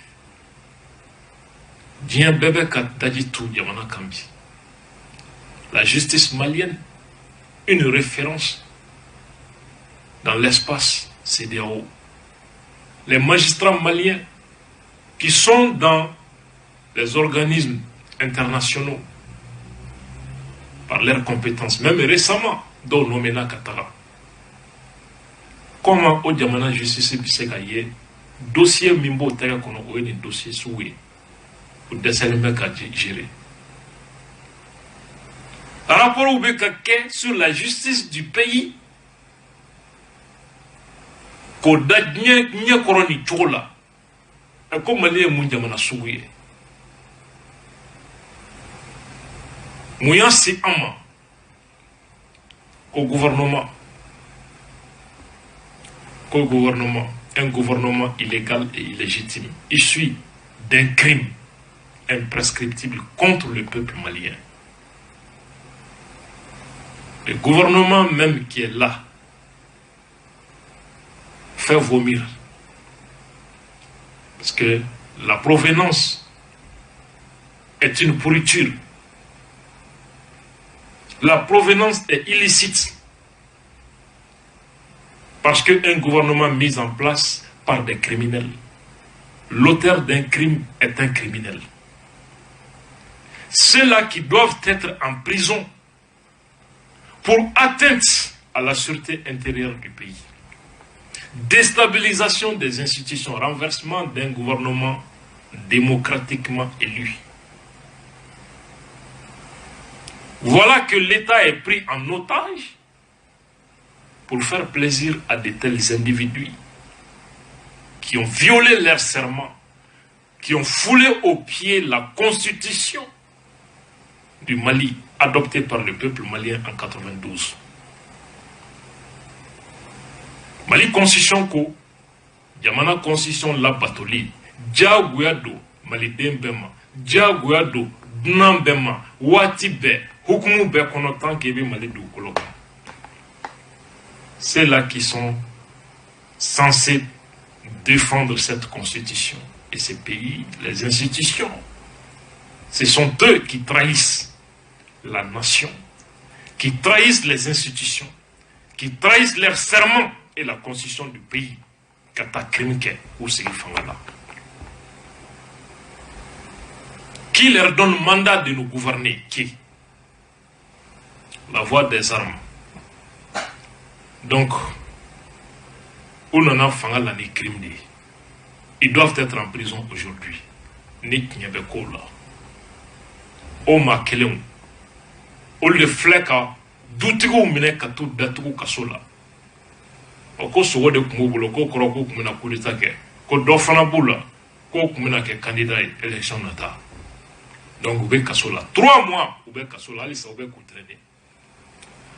diɲɛ bɛɛ bɛ ka daji tu jamana kan bi. La justice malienne, une référence dans l'espace CEDEAO, les magistrats maliens qui sont dans les organismes internationaux par leurs compétences, même récemment, dɔw nommé ka taga. Comment o jamana justice bɛ se ka ye dossier min b'o tɛgɛ kɔnɔ, o ye nin dossier sugu ye, o dɛsɛlen bɛ ka gérer? Rapport bɛ ka kɛ sur la justice du pays k'o da diɲɛ ɲɛ kɔrɔ nin cogo la. Ɛ, ko Mali ye mun jamana sugu ye? Mun y'a se an ma ko gouvernement, un gouvernement illégal et illégitime, issu d'un crime imprescriptible contre le peuple malien? Le gouvernement même qui est là fait vomir. Parce que la provenance est une pourriture. La provenance est illicite. Parce qu'un gouvernement mis en place par des criminels. L'auteur d'un crime est un criminel. Ceux-là qui doivent être en prison pour atteinte à la sûreté intérieure du pays, déstabilisation des institutions, renversement d'un gouvernement démocratiquement élu. Voilà que l'État est pris en otage pour faire plaisir à de tels individus qui ont violé leur serment, qui ont foulé aux pieds la constitution du Mali adoptée par le peuple malien en 92. Mali constitution ko jamana constitution labatoli diyagoya don maliden bɛɛ ma, diyagoya don dunan bɛɛ ma, waati bɛɛ, hukumu bɛɛ kɔnɔ, tant que i bɛ Mali dugukolo kan. Ceux-là qui sont censés défendre cette constitution et Et ces pays, les institutions, ce sont eux qui trahissent la nation, qui trahissent les institutions, qui trahissent leur serment et la constitution du pays. Ka taa crime kɛ k'u sigi fanga la. Qui leur donne mandat de nous gouverner? Qui? La voie des armes. Donc, u nana fanga la ni crime de ye. Ils doivent être en prison aujourd'hui. Ni tiɲɛ bɛ kow la. O maa kelenw, olu de filɛ ka dutigiw minɛ ka t'u datugu kaso la. Ɔ ko sogo de tun b'u bolo, k'o kɔrɔ k'u tun bɛna coup d'état kɛ, ko dɔ fana b'u la k'o tun bɛna kɛ candidat ye élection nata. Donc u bɛ kaso la 3 mois, u bɛ kaso la halisa, u bɛ k'u traîner.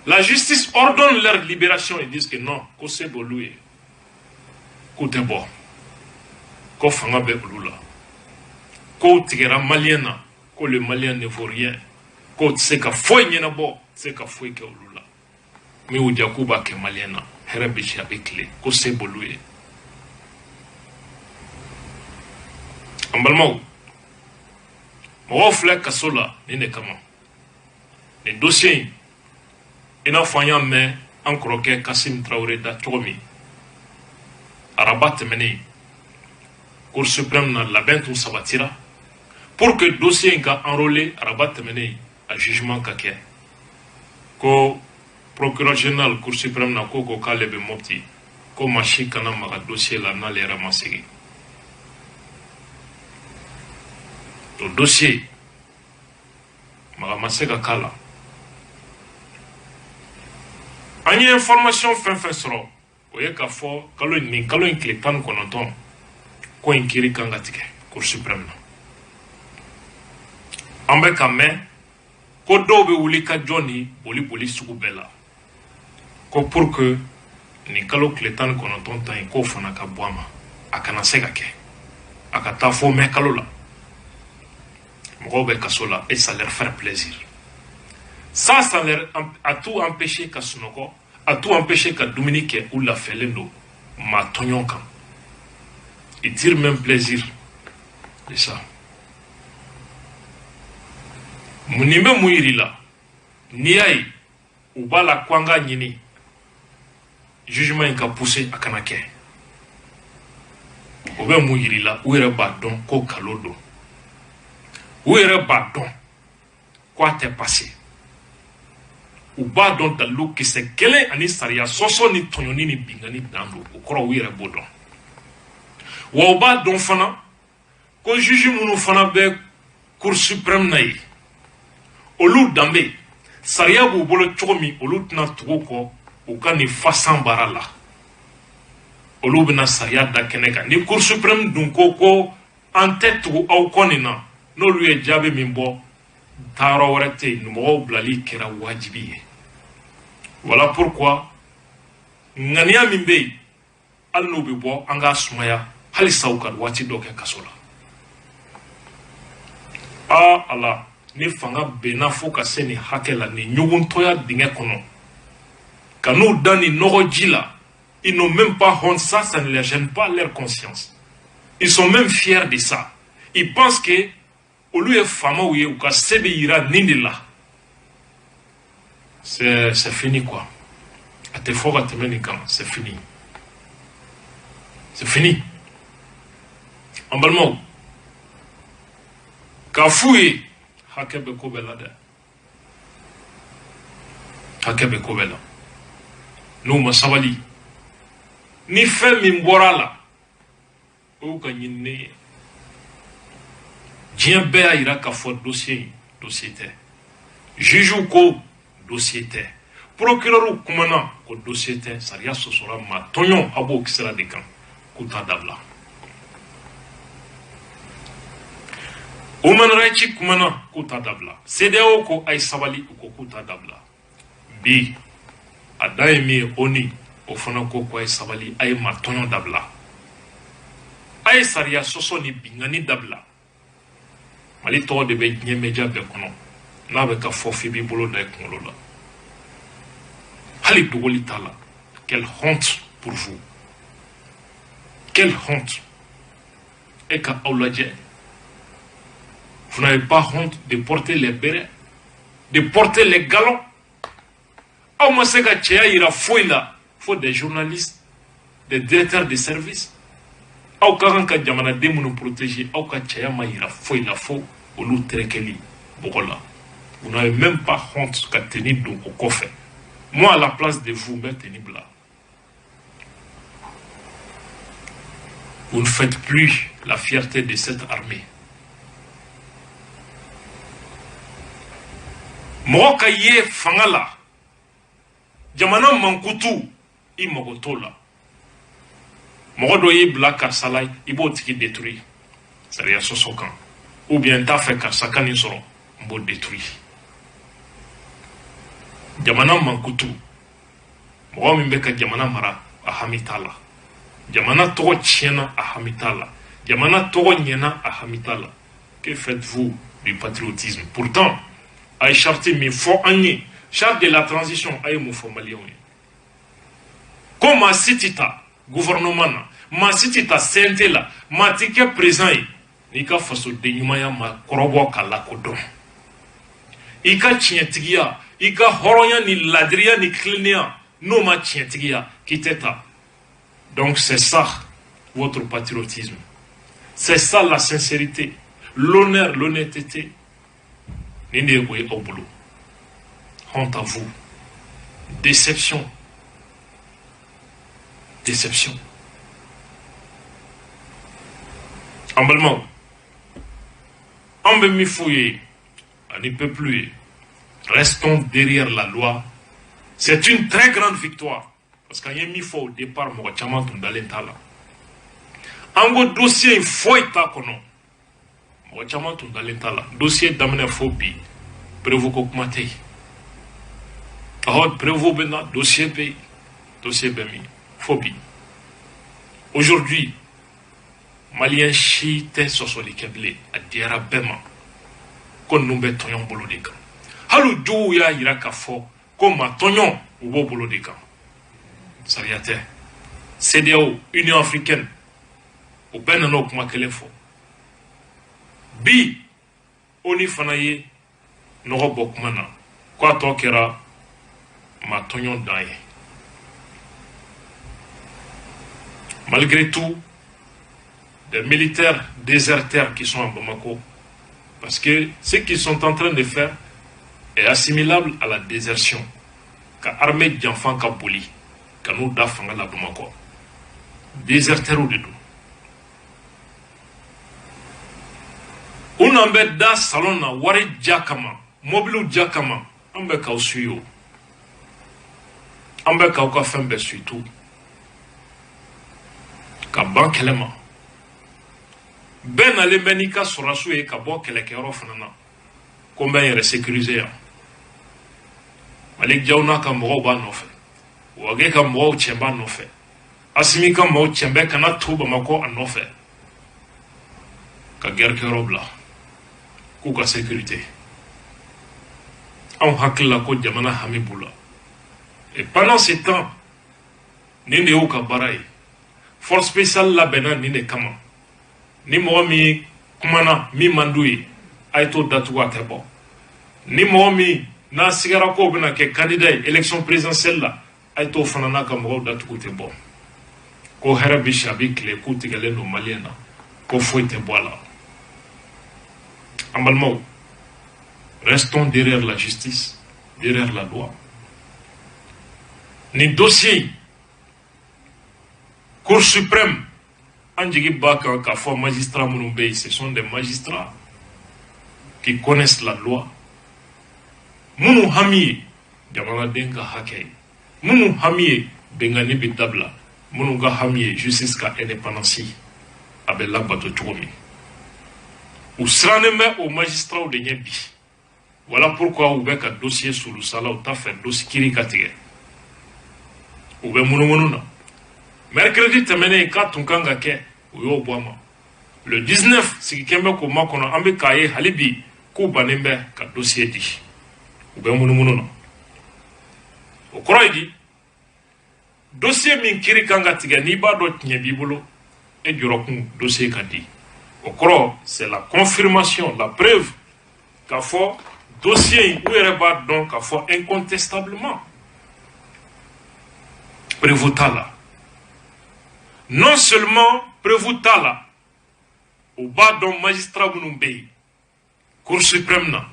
La justice ordonne leur libération, ils disent que non, ko se b'olu ye, k'u tɛ bɔ, ko fanga bɛ olu la, k'o tigɛra malien na, ko le Malien ne vaut rien, k'o tɛ se ka foyi ɲɛnabɔ, tɛ se ka foyi kɛ olu la. Min y'u diya k'u b'a kɛ malien na, hɛrɛ bɛ si, a bɛ tile, ko se b'olu ye. An balimaw, mɔgɔw filɛ kaso la nin de kama. Nin dossier in, i n'a fɔ an y'a mɛn an kɔrɔkɛ Kasim Tarawele da cogo min araba tɛmɛnen, Cour suprême na labɛn tun sabatira pour que dossier in ka enrôler araba tɛmɛnen, a jugement ka kɛ. Ko procureur général Cour suprême na ko k'ale bɛ Mopti, ko maa si kana maga dossier la n'ale yɛrɛ ma segin. O dossier, maga ma se ka k'a la. An ye information fɛn fɛn sɔrɔ, o ye k'a fɔ kalo nin kalo in tile 19, ko in kiiri kan ka tigɛ Cour suprême na. An bɛ ka mɛn ko dɔw bɛ wuli ka jɔ ni boli boli sugu bɛɛ la, ko pour que nin kalo tile 19 ta in, k'o fana ka bɔ a ma, a kana se ka kɛ, a ka taa fo mɛ kalo la. Mɔgɔw bɛ kaso la et ça leur fait plaisir. Ça leur a tout empêché ka sunɔgɔ, a tout empêché ka dumuni kɛ. U lafiyalen don maa tɔɲɔn kan. Ils tirent même plaisir de ça. Nin bɛ mun yir'i la? N'i y'a ye u b'a la ko an k'a ɲini jugement in ka pousser, a kana kɛ, o bɛ mun yir'i la? U yɛrɛ b'a dɔn ko nkalon don, u yɛrɛ b'a dɔn ko a tɛ passer, u b'a dɔn dalilu kisɛ kelen ani sariya sɔsɔ ni tɔɲɔni ni binkanni dan don. O kɔrɔ, u yɛrɛ b'o dɔn. Wa u b'a dɔn fana ko juge minnu fana bɛ Cour suprême na yen, olu danbe sariya b'u bolo cogo min, olu tɛna tugu kɔ u ka nin fasan baara la. Olu bɛna sariya da kɛnɛ kan. Ni Cour suprême dun ko ko an tɛ tugu aw kɔ nin na, n'olu ye jaabi min bɔ, taayɔrɔ wɛrɛ tɛ yen, mɔgɔw bilali kɛra wajibi ye. Voilà pourquoi ŋaniya min bɛ yen, hali n'u bɛ bɔ, an k'a sumaya halisa u ka waati dɔ kɛ kaso la. Aa Ala, ni fanga benna fo ka se nin hakɛ la, nin ɲuguntɔya dingɛ kɔnɔ, ka n'u da nin nɔgɔ ji la, ils n'ont même pas honte. Ça, ça ne les gêne pas, leur conscience. Ils sont même fiers de ça. Ils pensent que olu ye faamaw ye, u ka se bɛ yira nin de la. C'est fini quoi. A tɛ fɔ ka tɛmɛ nin kan. C'est fini, c'est fini. An balimaw, k'a f'u ye, hakɛ bɛ ko bɛɛ la dɛ, hakɛ bɛ ko bɛɛ la. N'u ma sabali, ni fɛn min bɔra a la, o y'u ka ɲinini ye. Diɲɛ bɛɛ y'a yira k'a fɔ dossier in, dossier tɛ. Juge ko dossier tɛ, procureur kumana ko dossier tɛ, sariya sɔsɔra, maa tɔɲɔ, a b'o sira de kan, k'u t'a dabila. Human Rights kumana k'u t'a dabila. CEDEAO ko a ye sabali, u ko k'u t'a dabila. Bi a dan ye min ye, ONU o fana ko ko a ye sabali, a ye maa tɔɲɔ dabila, a ye sariya sɔsɔ ni binkanni dabila. Mali tɔgɔ de bɛ diɲɛ média bɛɛ kɔnɔ, n'a bɛ ka fɔ f'i b'i bolo da i kunkolo la, hali dogoli t'a la. Quelle honte pour vous, quelle honte. E ka aw lajɛ. Vous n'avez pas honte de porter les bérets, de porter les galons? Aw ma se ka cɛya yira foyi la fo des journalistes, des directeurs de service. Aw ka kan ka jamanaden minnu protéger, aw ka cɛya ma yira foyi la fo olu tɛrɛkɛli bɔgɔ la. Vous n'avez même pas honte ka tenue don o kɔfɛ. Moi, à la place de vous, n bɛ tenue bila. Vous ne faites plus la fierté de cette armée. Mɔgɔ ka ye fanga la, jamana mankutu, i mago t'o la. Mɔgɔ dɔ y'i bila karisa la, i b'o tigi détruire sariya sɔsɔ kan, ou bien n t'a fɛ karisa ka nin sɔrɔ, n b'o détruire. Jamana mankutu, mɔgɔ min bɛ ka jamana mara, a hami t'a la. Jamana tɔgɔ tiɲɛna, a hami t'a la. Jamana tɔgɔ ɲɛna, a hami t'a la. Que faites-vous du patriotisme? Pourtant, a ye charte min fɔ an ye, charte de la transition, a ye mun fɔ maliyɛnw ye? Ko maa si tɛ ta gouvernement na, maa si tɛ ta CNT la, maa ti kɛ président ye n'i ka fasoden ɲumanya ma kɔrɔbɔ ka lakodɔn, i ka tiɲɛtigiya, i ka hɔrɔnya ni ladiriya ni tilennenya, n'o ma tiɲɛtigiya, k'i tɛ ta. Donc c'est ça votre patriotisme, c'est ça la sincérité, l'honneur, l'honnêteté. Nin de ye o ye aw bolo. Honte à vous. Déception, déception. An balimaw, an bɛ min f'u ye ani peuple ye, restons derrière la loi. C'est une très grande victoire, parce qu'an ye min fɔ au départ, mɔgɔ caman tun dalen t'a la. An ko dossier in foyi t'a kɔnɔ, mɔgɔ caman tun dalen t'a la. Dossier daminɛ fo bi, preuve ko kuma tɛ yen. Ɔhɔ, preuve bɛ na, dossier bɛ yen, dossier bɛ min fo bi? Aujourd'hui, maliyɛn si tɛ sɔsɔli kɛ bilen. A diyara bɛɛ ma ko ninnu bɛ tɔɲɔn bolo de kan. Hali juguw y'a yira k'a fɔ ko maa tɔɲɔn, u b'o bolo de kan. Sariya tɛ. CEDEAO, Union africaine, o bɛɛ nana o kuma kelen fɔ. Bi, ONU fana ye nɔgɔ bɔ kuma na ko a tɔ kɛra maa tɔɲɔn dan ye. Malgré tout, des militaires déserteurs qui sont à Bamako, parce que ce qu'ils sont en train de faire est assimilable à la désertion, ka armée janfan ka boli ka n'u da fanga la Bamakɔ, déserteurs de don. U n'an bɛ da salon na wari ja kama, mobiliw ja kama. An bɛ k'aw suit o, an bɛ k'aw ka fɛn bɛɛ suit tout ka ban kɛlɛ ma. Bɛɛ nalen bɛ n'i ka sɔrɔdasiw ye ka bɔ kɛlɛkɛyɔrɔ fana na ko n bɛ n yɛrɛ sécuriser yan. Malick Diaw n'a ka mɔgɔw b'a nɔfɛ, Wage ka mɔgɔw cɛ b'a nɔfɛ, Asimi ka mɔgɔw cɛ bɛ kana to Bamakɔ a nɔfɛ ka guerre kɛyɔrɔ bila k'u ka sécurité. Anw hakili la ko jamana hami b'u la. Et pendant ce temps, nin de y'u ka baara ye. Force spéciale labɛnna nin de kama. Ni mɔgɔ min kumana min man d'u ye, a ye t'o datugu, a tɛ bɔ. Ni mɔgɔ min n'a sigara k'o bɛna kɛ candidat ye élection présidentielle la, a ye t'o fana n'a ka mɔgɔw datugu, tɛ bɔ. Ko hɛrɛ bi si a bi tile, k'u tigɛlen don maliyɛn na, ko foyi tɛ bɔ a la. An balimaw, restons derrière la justice, derrière la loi. Nin dossier in, Cour suprême, an jigi b'a kan k'a fɔ magistrat minnu bɛ yen, ce sont des magistrats qui connaissent la loi, minnu hami ye jamanaden ka hakɛ ye, minnu hami ye binkanni bɛ dabila, minnu ka hami ye justice ka indépendance a bɛ labato cogo min. U sirannen bɛ o magistrats de ɲɛ bi. Voilà pourquoi u bɛ ka dossier sulusala, u t'a fɛ dossier kiiri ka tigɛ, u bɛ munumunu na. Mercredi tɛmɛnen k'a tun kan ka kɛ, u y'o bɔ a ma. Le 19, sigikɛn bɛ k'o makɔnɔ. An bɛ k'a ye hali bi k'u bannen bɛ ka dossier di, u bɛ munumunu na. O kɔrɔ ye di? Dossier min kiiri kan ka tigɛ, n'i b'a dɔn tiɲɛ b'i bolo, e jɔrɔkun dossier ka di. O kɔrɔ, c'est la confirmation, la preuve k'a fɔ dossier in, u yɛrɛ b'a dɔn k'a fɔ incontestablement preuve t'a la. Non seulement preuve t'a la, u b'a dɔn magistrat minnu bɛ yen Cour suprême na,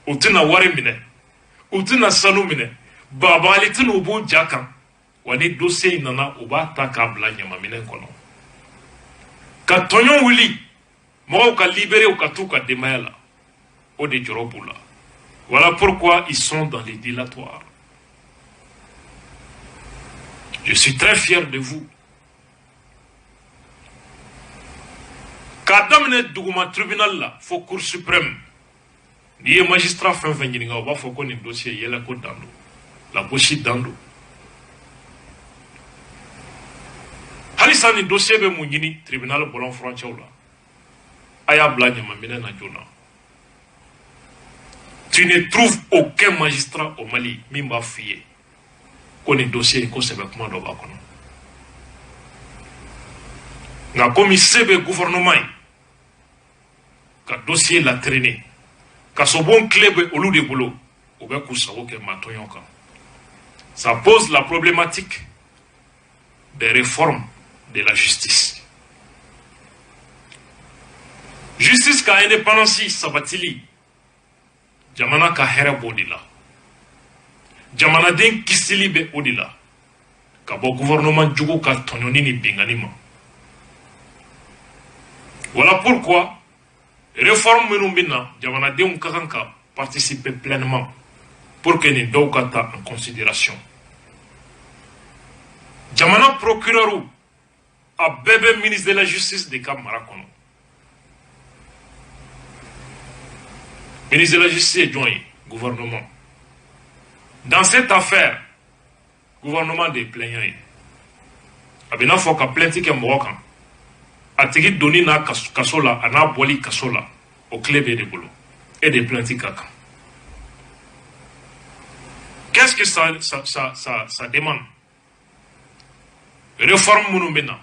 u tɛna wari minɛ, u tɛna sanu minɛ, babagali tɛna u b'u ja kan. Wa ni dossier in nana, u b'a ta k'a bila ɲamaminɛn kɔnɔ ka tɔɲɔ wuli, mɔgɔw ka libéré, u ka t'u ka denbaya la. O de jɔrɔ b'u la. Voilà pourquoi ils sont dans les dilatoires. Je suis très fier de vous. K'a daminɛ duguma tribunal la fo Cour suprême, n'i ye magistrat fɛn fɛn ɲininka, u b'a fɔ ko nin dossier, yɛlɛko dan don, lagosi dan don. Halisa nin dossier bɛ mun ɲini tribunal bɔlɔn furancɛw la? A y'a bila ɲamaminɛ na joona. Tu ne trouves aucun magistrat au Mali min b'a f'i ye ko nin dossier in, ko sɛbɛ kuma dɔ b'a kɔnɔ. Nka komi se bɛ gouvernement ye ka dossier latraîner, kasobon clé bɛ olu de bolo, u bɛ k'u sago kɛ maa tɔɲɔ kan. Ça pose la problématique des réformes de la justice. Justice ka indépendance sabatili, jamana ka hɛrɛ b'o de la, jamanaden kisili bɛ o de la ka bɔ gouvernement jugu ka tɔɲɔni ni binkanni ma. Voilà pourquoi réforme minnu bɛ na, jamanadenw ka kan ka participer pleinement pour que nin dɔw ka ta en considération. Jamana procureur, a bɛɛ bɛ ministre de la Justice de ka mara kɔnɔ. Ministre de la Justice ye jɔn ye? Gouvernement. Dans cette affaire, gouvernement de ye plaignant ye. A bɛ n'a fɔ ka plainte kɛ mɔgɔ kan, a tigi donni n'a kaso la, a n'a bɔli kaso la, o clé b'e de bolo, e de ye plainte k'a kan. Qu'est-ce que ça demande? Réforme minnu bɛ na,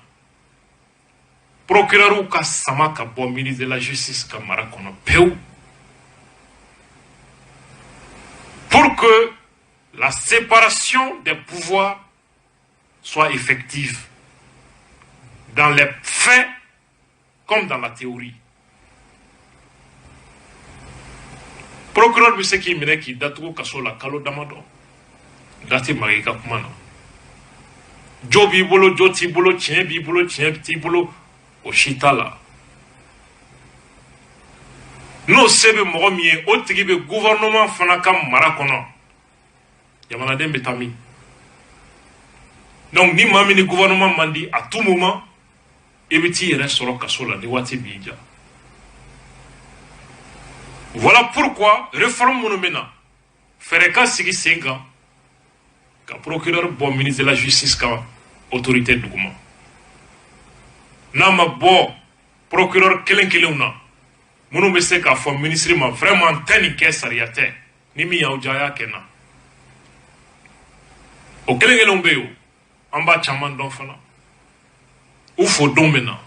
procureur ka sama ka bɔ ministre de la Justice ka mara kɔnɔ pewu, pour que la séparation des pouvoirs soit effective dans les faits comme dans la théorie. Procureur bɛ se k'i minɛ k'i datugu kaso la kalo damadɔ, da tɛ maga i ka kuma na. Jo b'i bolo, jo t'i bolo, tiɲɛ b'i bolo, tiɲɛ t'i bolo, o si t'a la. N'o se bɛ mɔgɔ min ye, o tigi bɛ gouvernement fana ka mara kɔnɔ, jamanaden bɛ taa min? Donc ni maa min ni gouvernement man di, à tout moment i bɛ t'i yɛrɛ sɔrɔ kaso la ni waati b'i ja. Voilà pourquoi réforme minnu bɛ na, fɛɛrɛ ka sigi sen kan ka procureur bɔ ministre de la Justice ka autorité duguma. N'a ma bɔ procureur kelen kelenw na, minnu bɛ se k'a fɔ ministre ma vraiment n tɛ nin kɛ, sariya tɛ, ni min y'aw diya, a y'a kɛ n na, o kelen kelenw bɛ yen o, an b'a caman dɔn fana. U fo don bɛ na,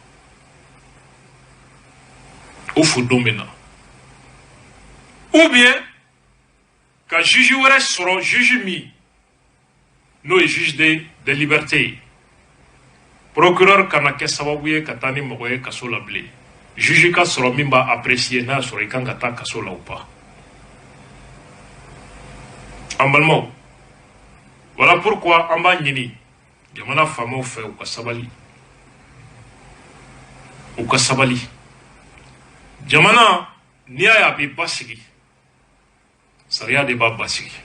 u fo don bɛ na. Ou bien ka juge wɛrɛ sɔrɔ, juge min n'o ye juge de liberté ye, procureur kana kɛ sababu ye ka taa ni mɔgɔ ye kaso la bilen. Juge ka sɔrɔ min b'a apprécier n'a y'a sɔrɔ i kan ka taa kaso la ou pas. An balimaw, voilà pourquoi an b'a ɲini jamana faamaw fɛ, u ka sabali, u ka sabali. Jamana, n'i y'a ye a bɛ basigi, sariya de b'a basigi.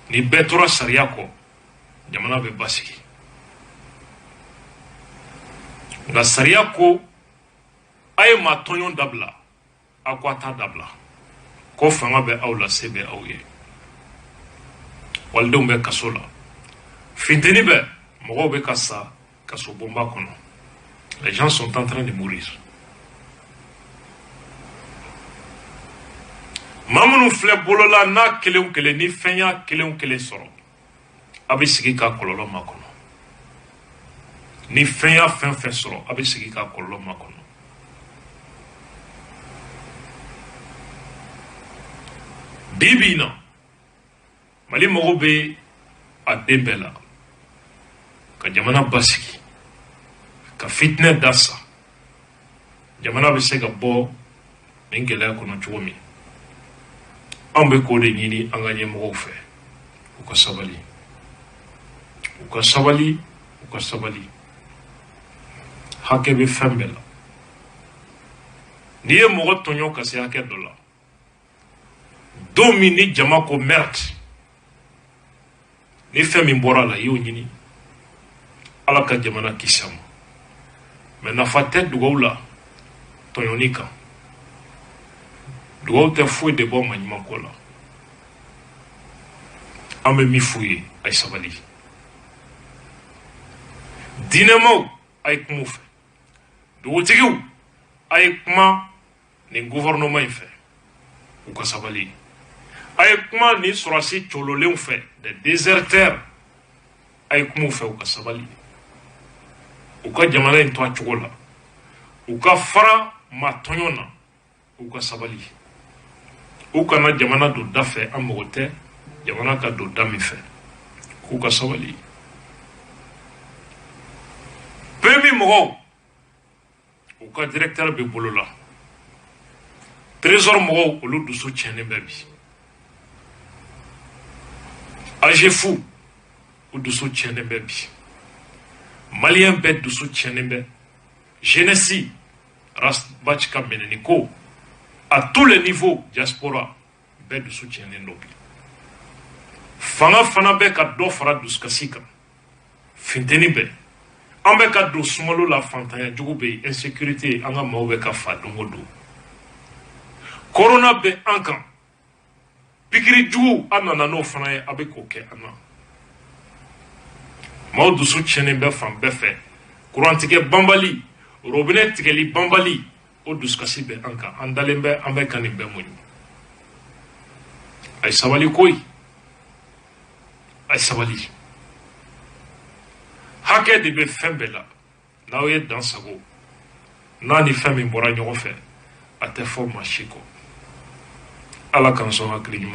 Ni bɛɛ tora sariya kɔ, jamana bɛ basigi. Nka sariya ko a ye maa tɔɲɔ dabila, aw ko a t'a dabila, ko fanga bɛ aw la, se bɛ aw ye. Walidenw bɛ kaso la, funteni bɛ, mɔgɔw bɛ ka sa kaso bonba kɔnɔ. Les gens sont en train de mourir. Maa minnu filɛ bolo la, n'a kelen o kelen ni fɛn y'a kelen o kelen sɔrɔ, a bɛ sigi ka kɔlɔlɔ makɔnɔ. Ni fɛn y'a fɛn fɛn sɔrɔ, a bɛ sigi k'a kɔlɔlɔ makɔnɔ. Bi bi in na, Mali mago bɛ a den bɛɛ la ka jamana basigi, ka fitinɛ da sa. Jamana bɛ se ka bɔ nin gɛlɛya kɔnɔ cogo min, anw bɛ k'o de ɲini an ka ɲɛmɔgɔw fɛ. U ka sabali, u ka sabali, u ka sabali. Hakɛ bɛ fɛn bɛɛ la. N'i ye mɔgɔ tɔɲɔ ka se hakɛ dɔ la, don min ni jama ko merde, ni fɛn min bɔra a la, i y'o ɲini. Ala ka jamana kisi a ma. Mais nafa tɛ dugawu la tɔɲɔni kan. Dugawu tɛ foyi de bɔ maɲumanko la. An bɛ min f'u ye, a ye sabali. Diinɛmaw, a ye kuma u fɛ. Dugutigiw, a ye kuma nin gouvernement in fɛ, u ka sabali. A ye kuma nin sɔrɔsi cololenw fɛ, des déserteurs, a ye kuma u fɛ, u ka sabali, u ka jamana in to a cogo la, u ka fara maa tɔɲɔ na, u ka sabali, u kana jamana don da fɛ. An mago tɛ jamana ka don da min fɛ, k'u ka sabali. PMU mɔgɔw, u ka directeur bɛ bolo la. Trésor mɔgɔw, olu dusu tiɲɛnen bɛ bi. AGEFU, u dusu tiɲɛnen bɛ bi. Maliyɛn bɛɛ dusu tiɲɛnen bɛ. Jeunesse, Ras Bath ka minɛni ko, à tous les niveaux, diaspora bɛɛ dusu tiɲɛnen don bi. Fanga fana bɛ ka dɔ fara dusukasi kan. Funteni bɛ an bɛ ka don sunkalo la, fantanya jugu bɛ yen, insécurité, an ka maaw bɛ ka fa don o don. Corona bɛ an kan, pikiri jugu an nana n'o fana ye, a bɛ k'o kɛ an na. Maaw dusu tiɲɛnen bɛ fan bɛɛ fɛ. Kurantigɛ banbali, robinet tigɛli banbali, o dusukasi bɛ an kan. An dalen bɛ, an bɛ ka nin bɛɛ muɲu. A ye sabali koyi, a ye sabali. Hakɛ de bɛ fɛn bɛɛ la. N'aw ye dan sago, n'a ni fɛn min bɔra ɲɔgɔn fɛ, a tɛ fɔ maa si kɔ. Ala k'an sɔn hakili ɲuman.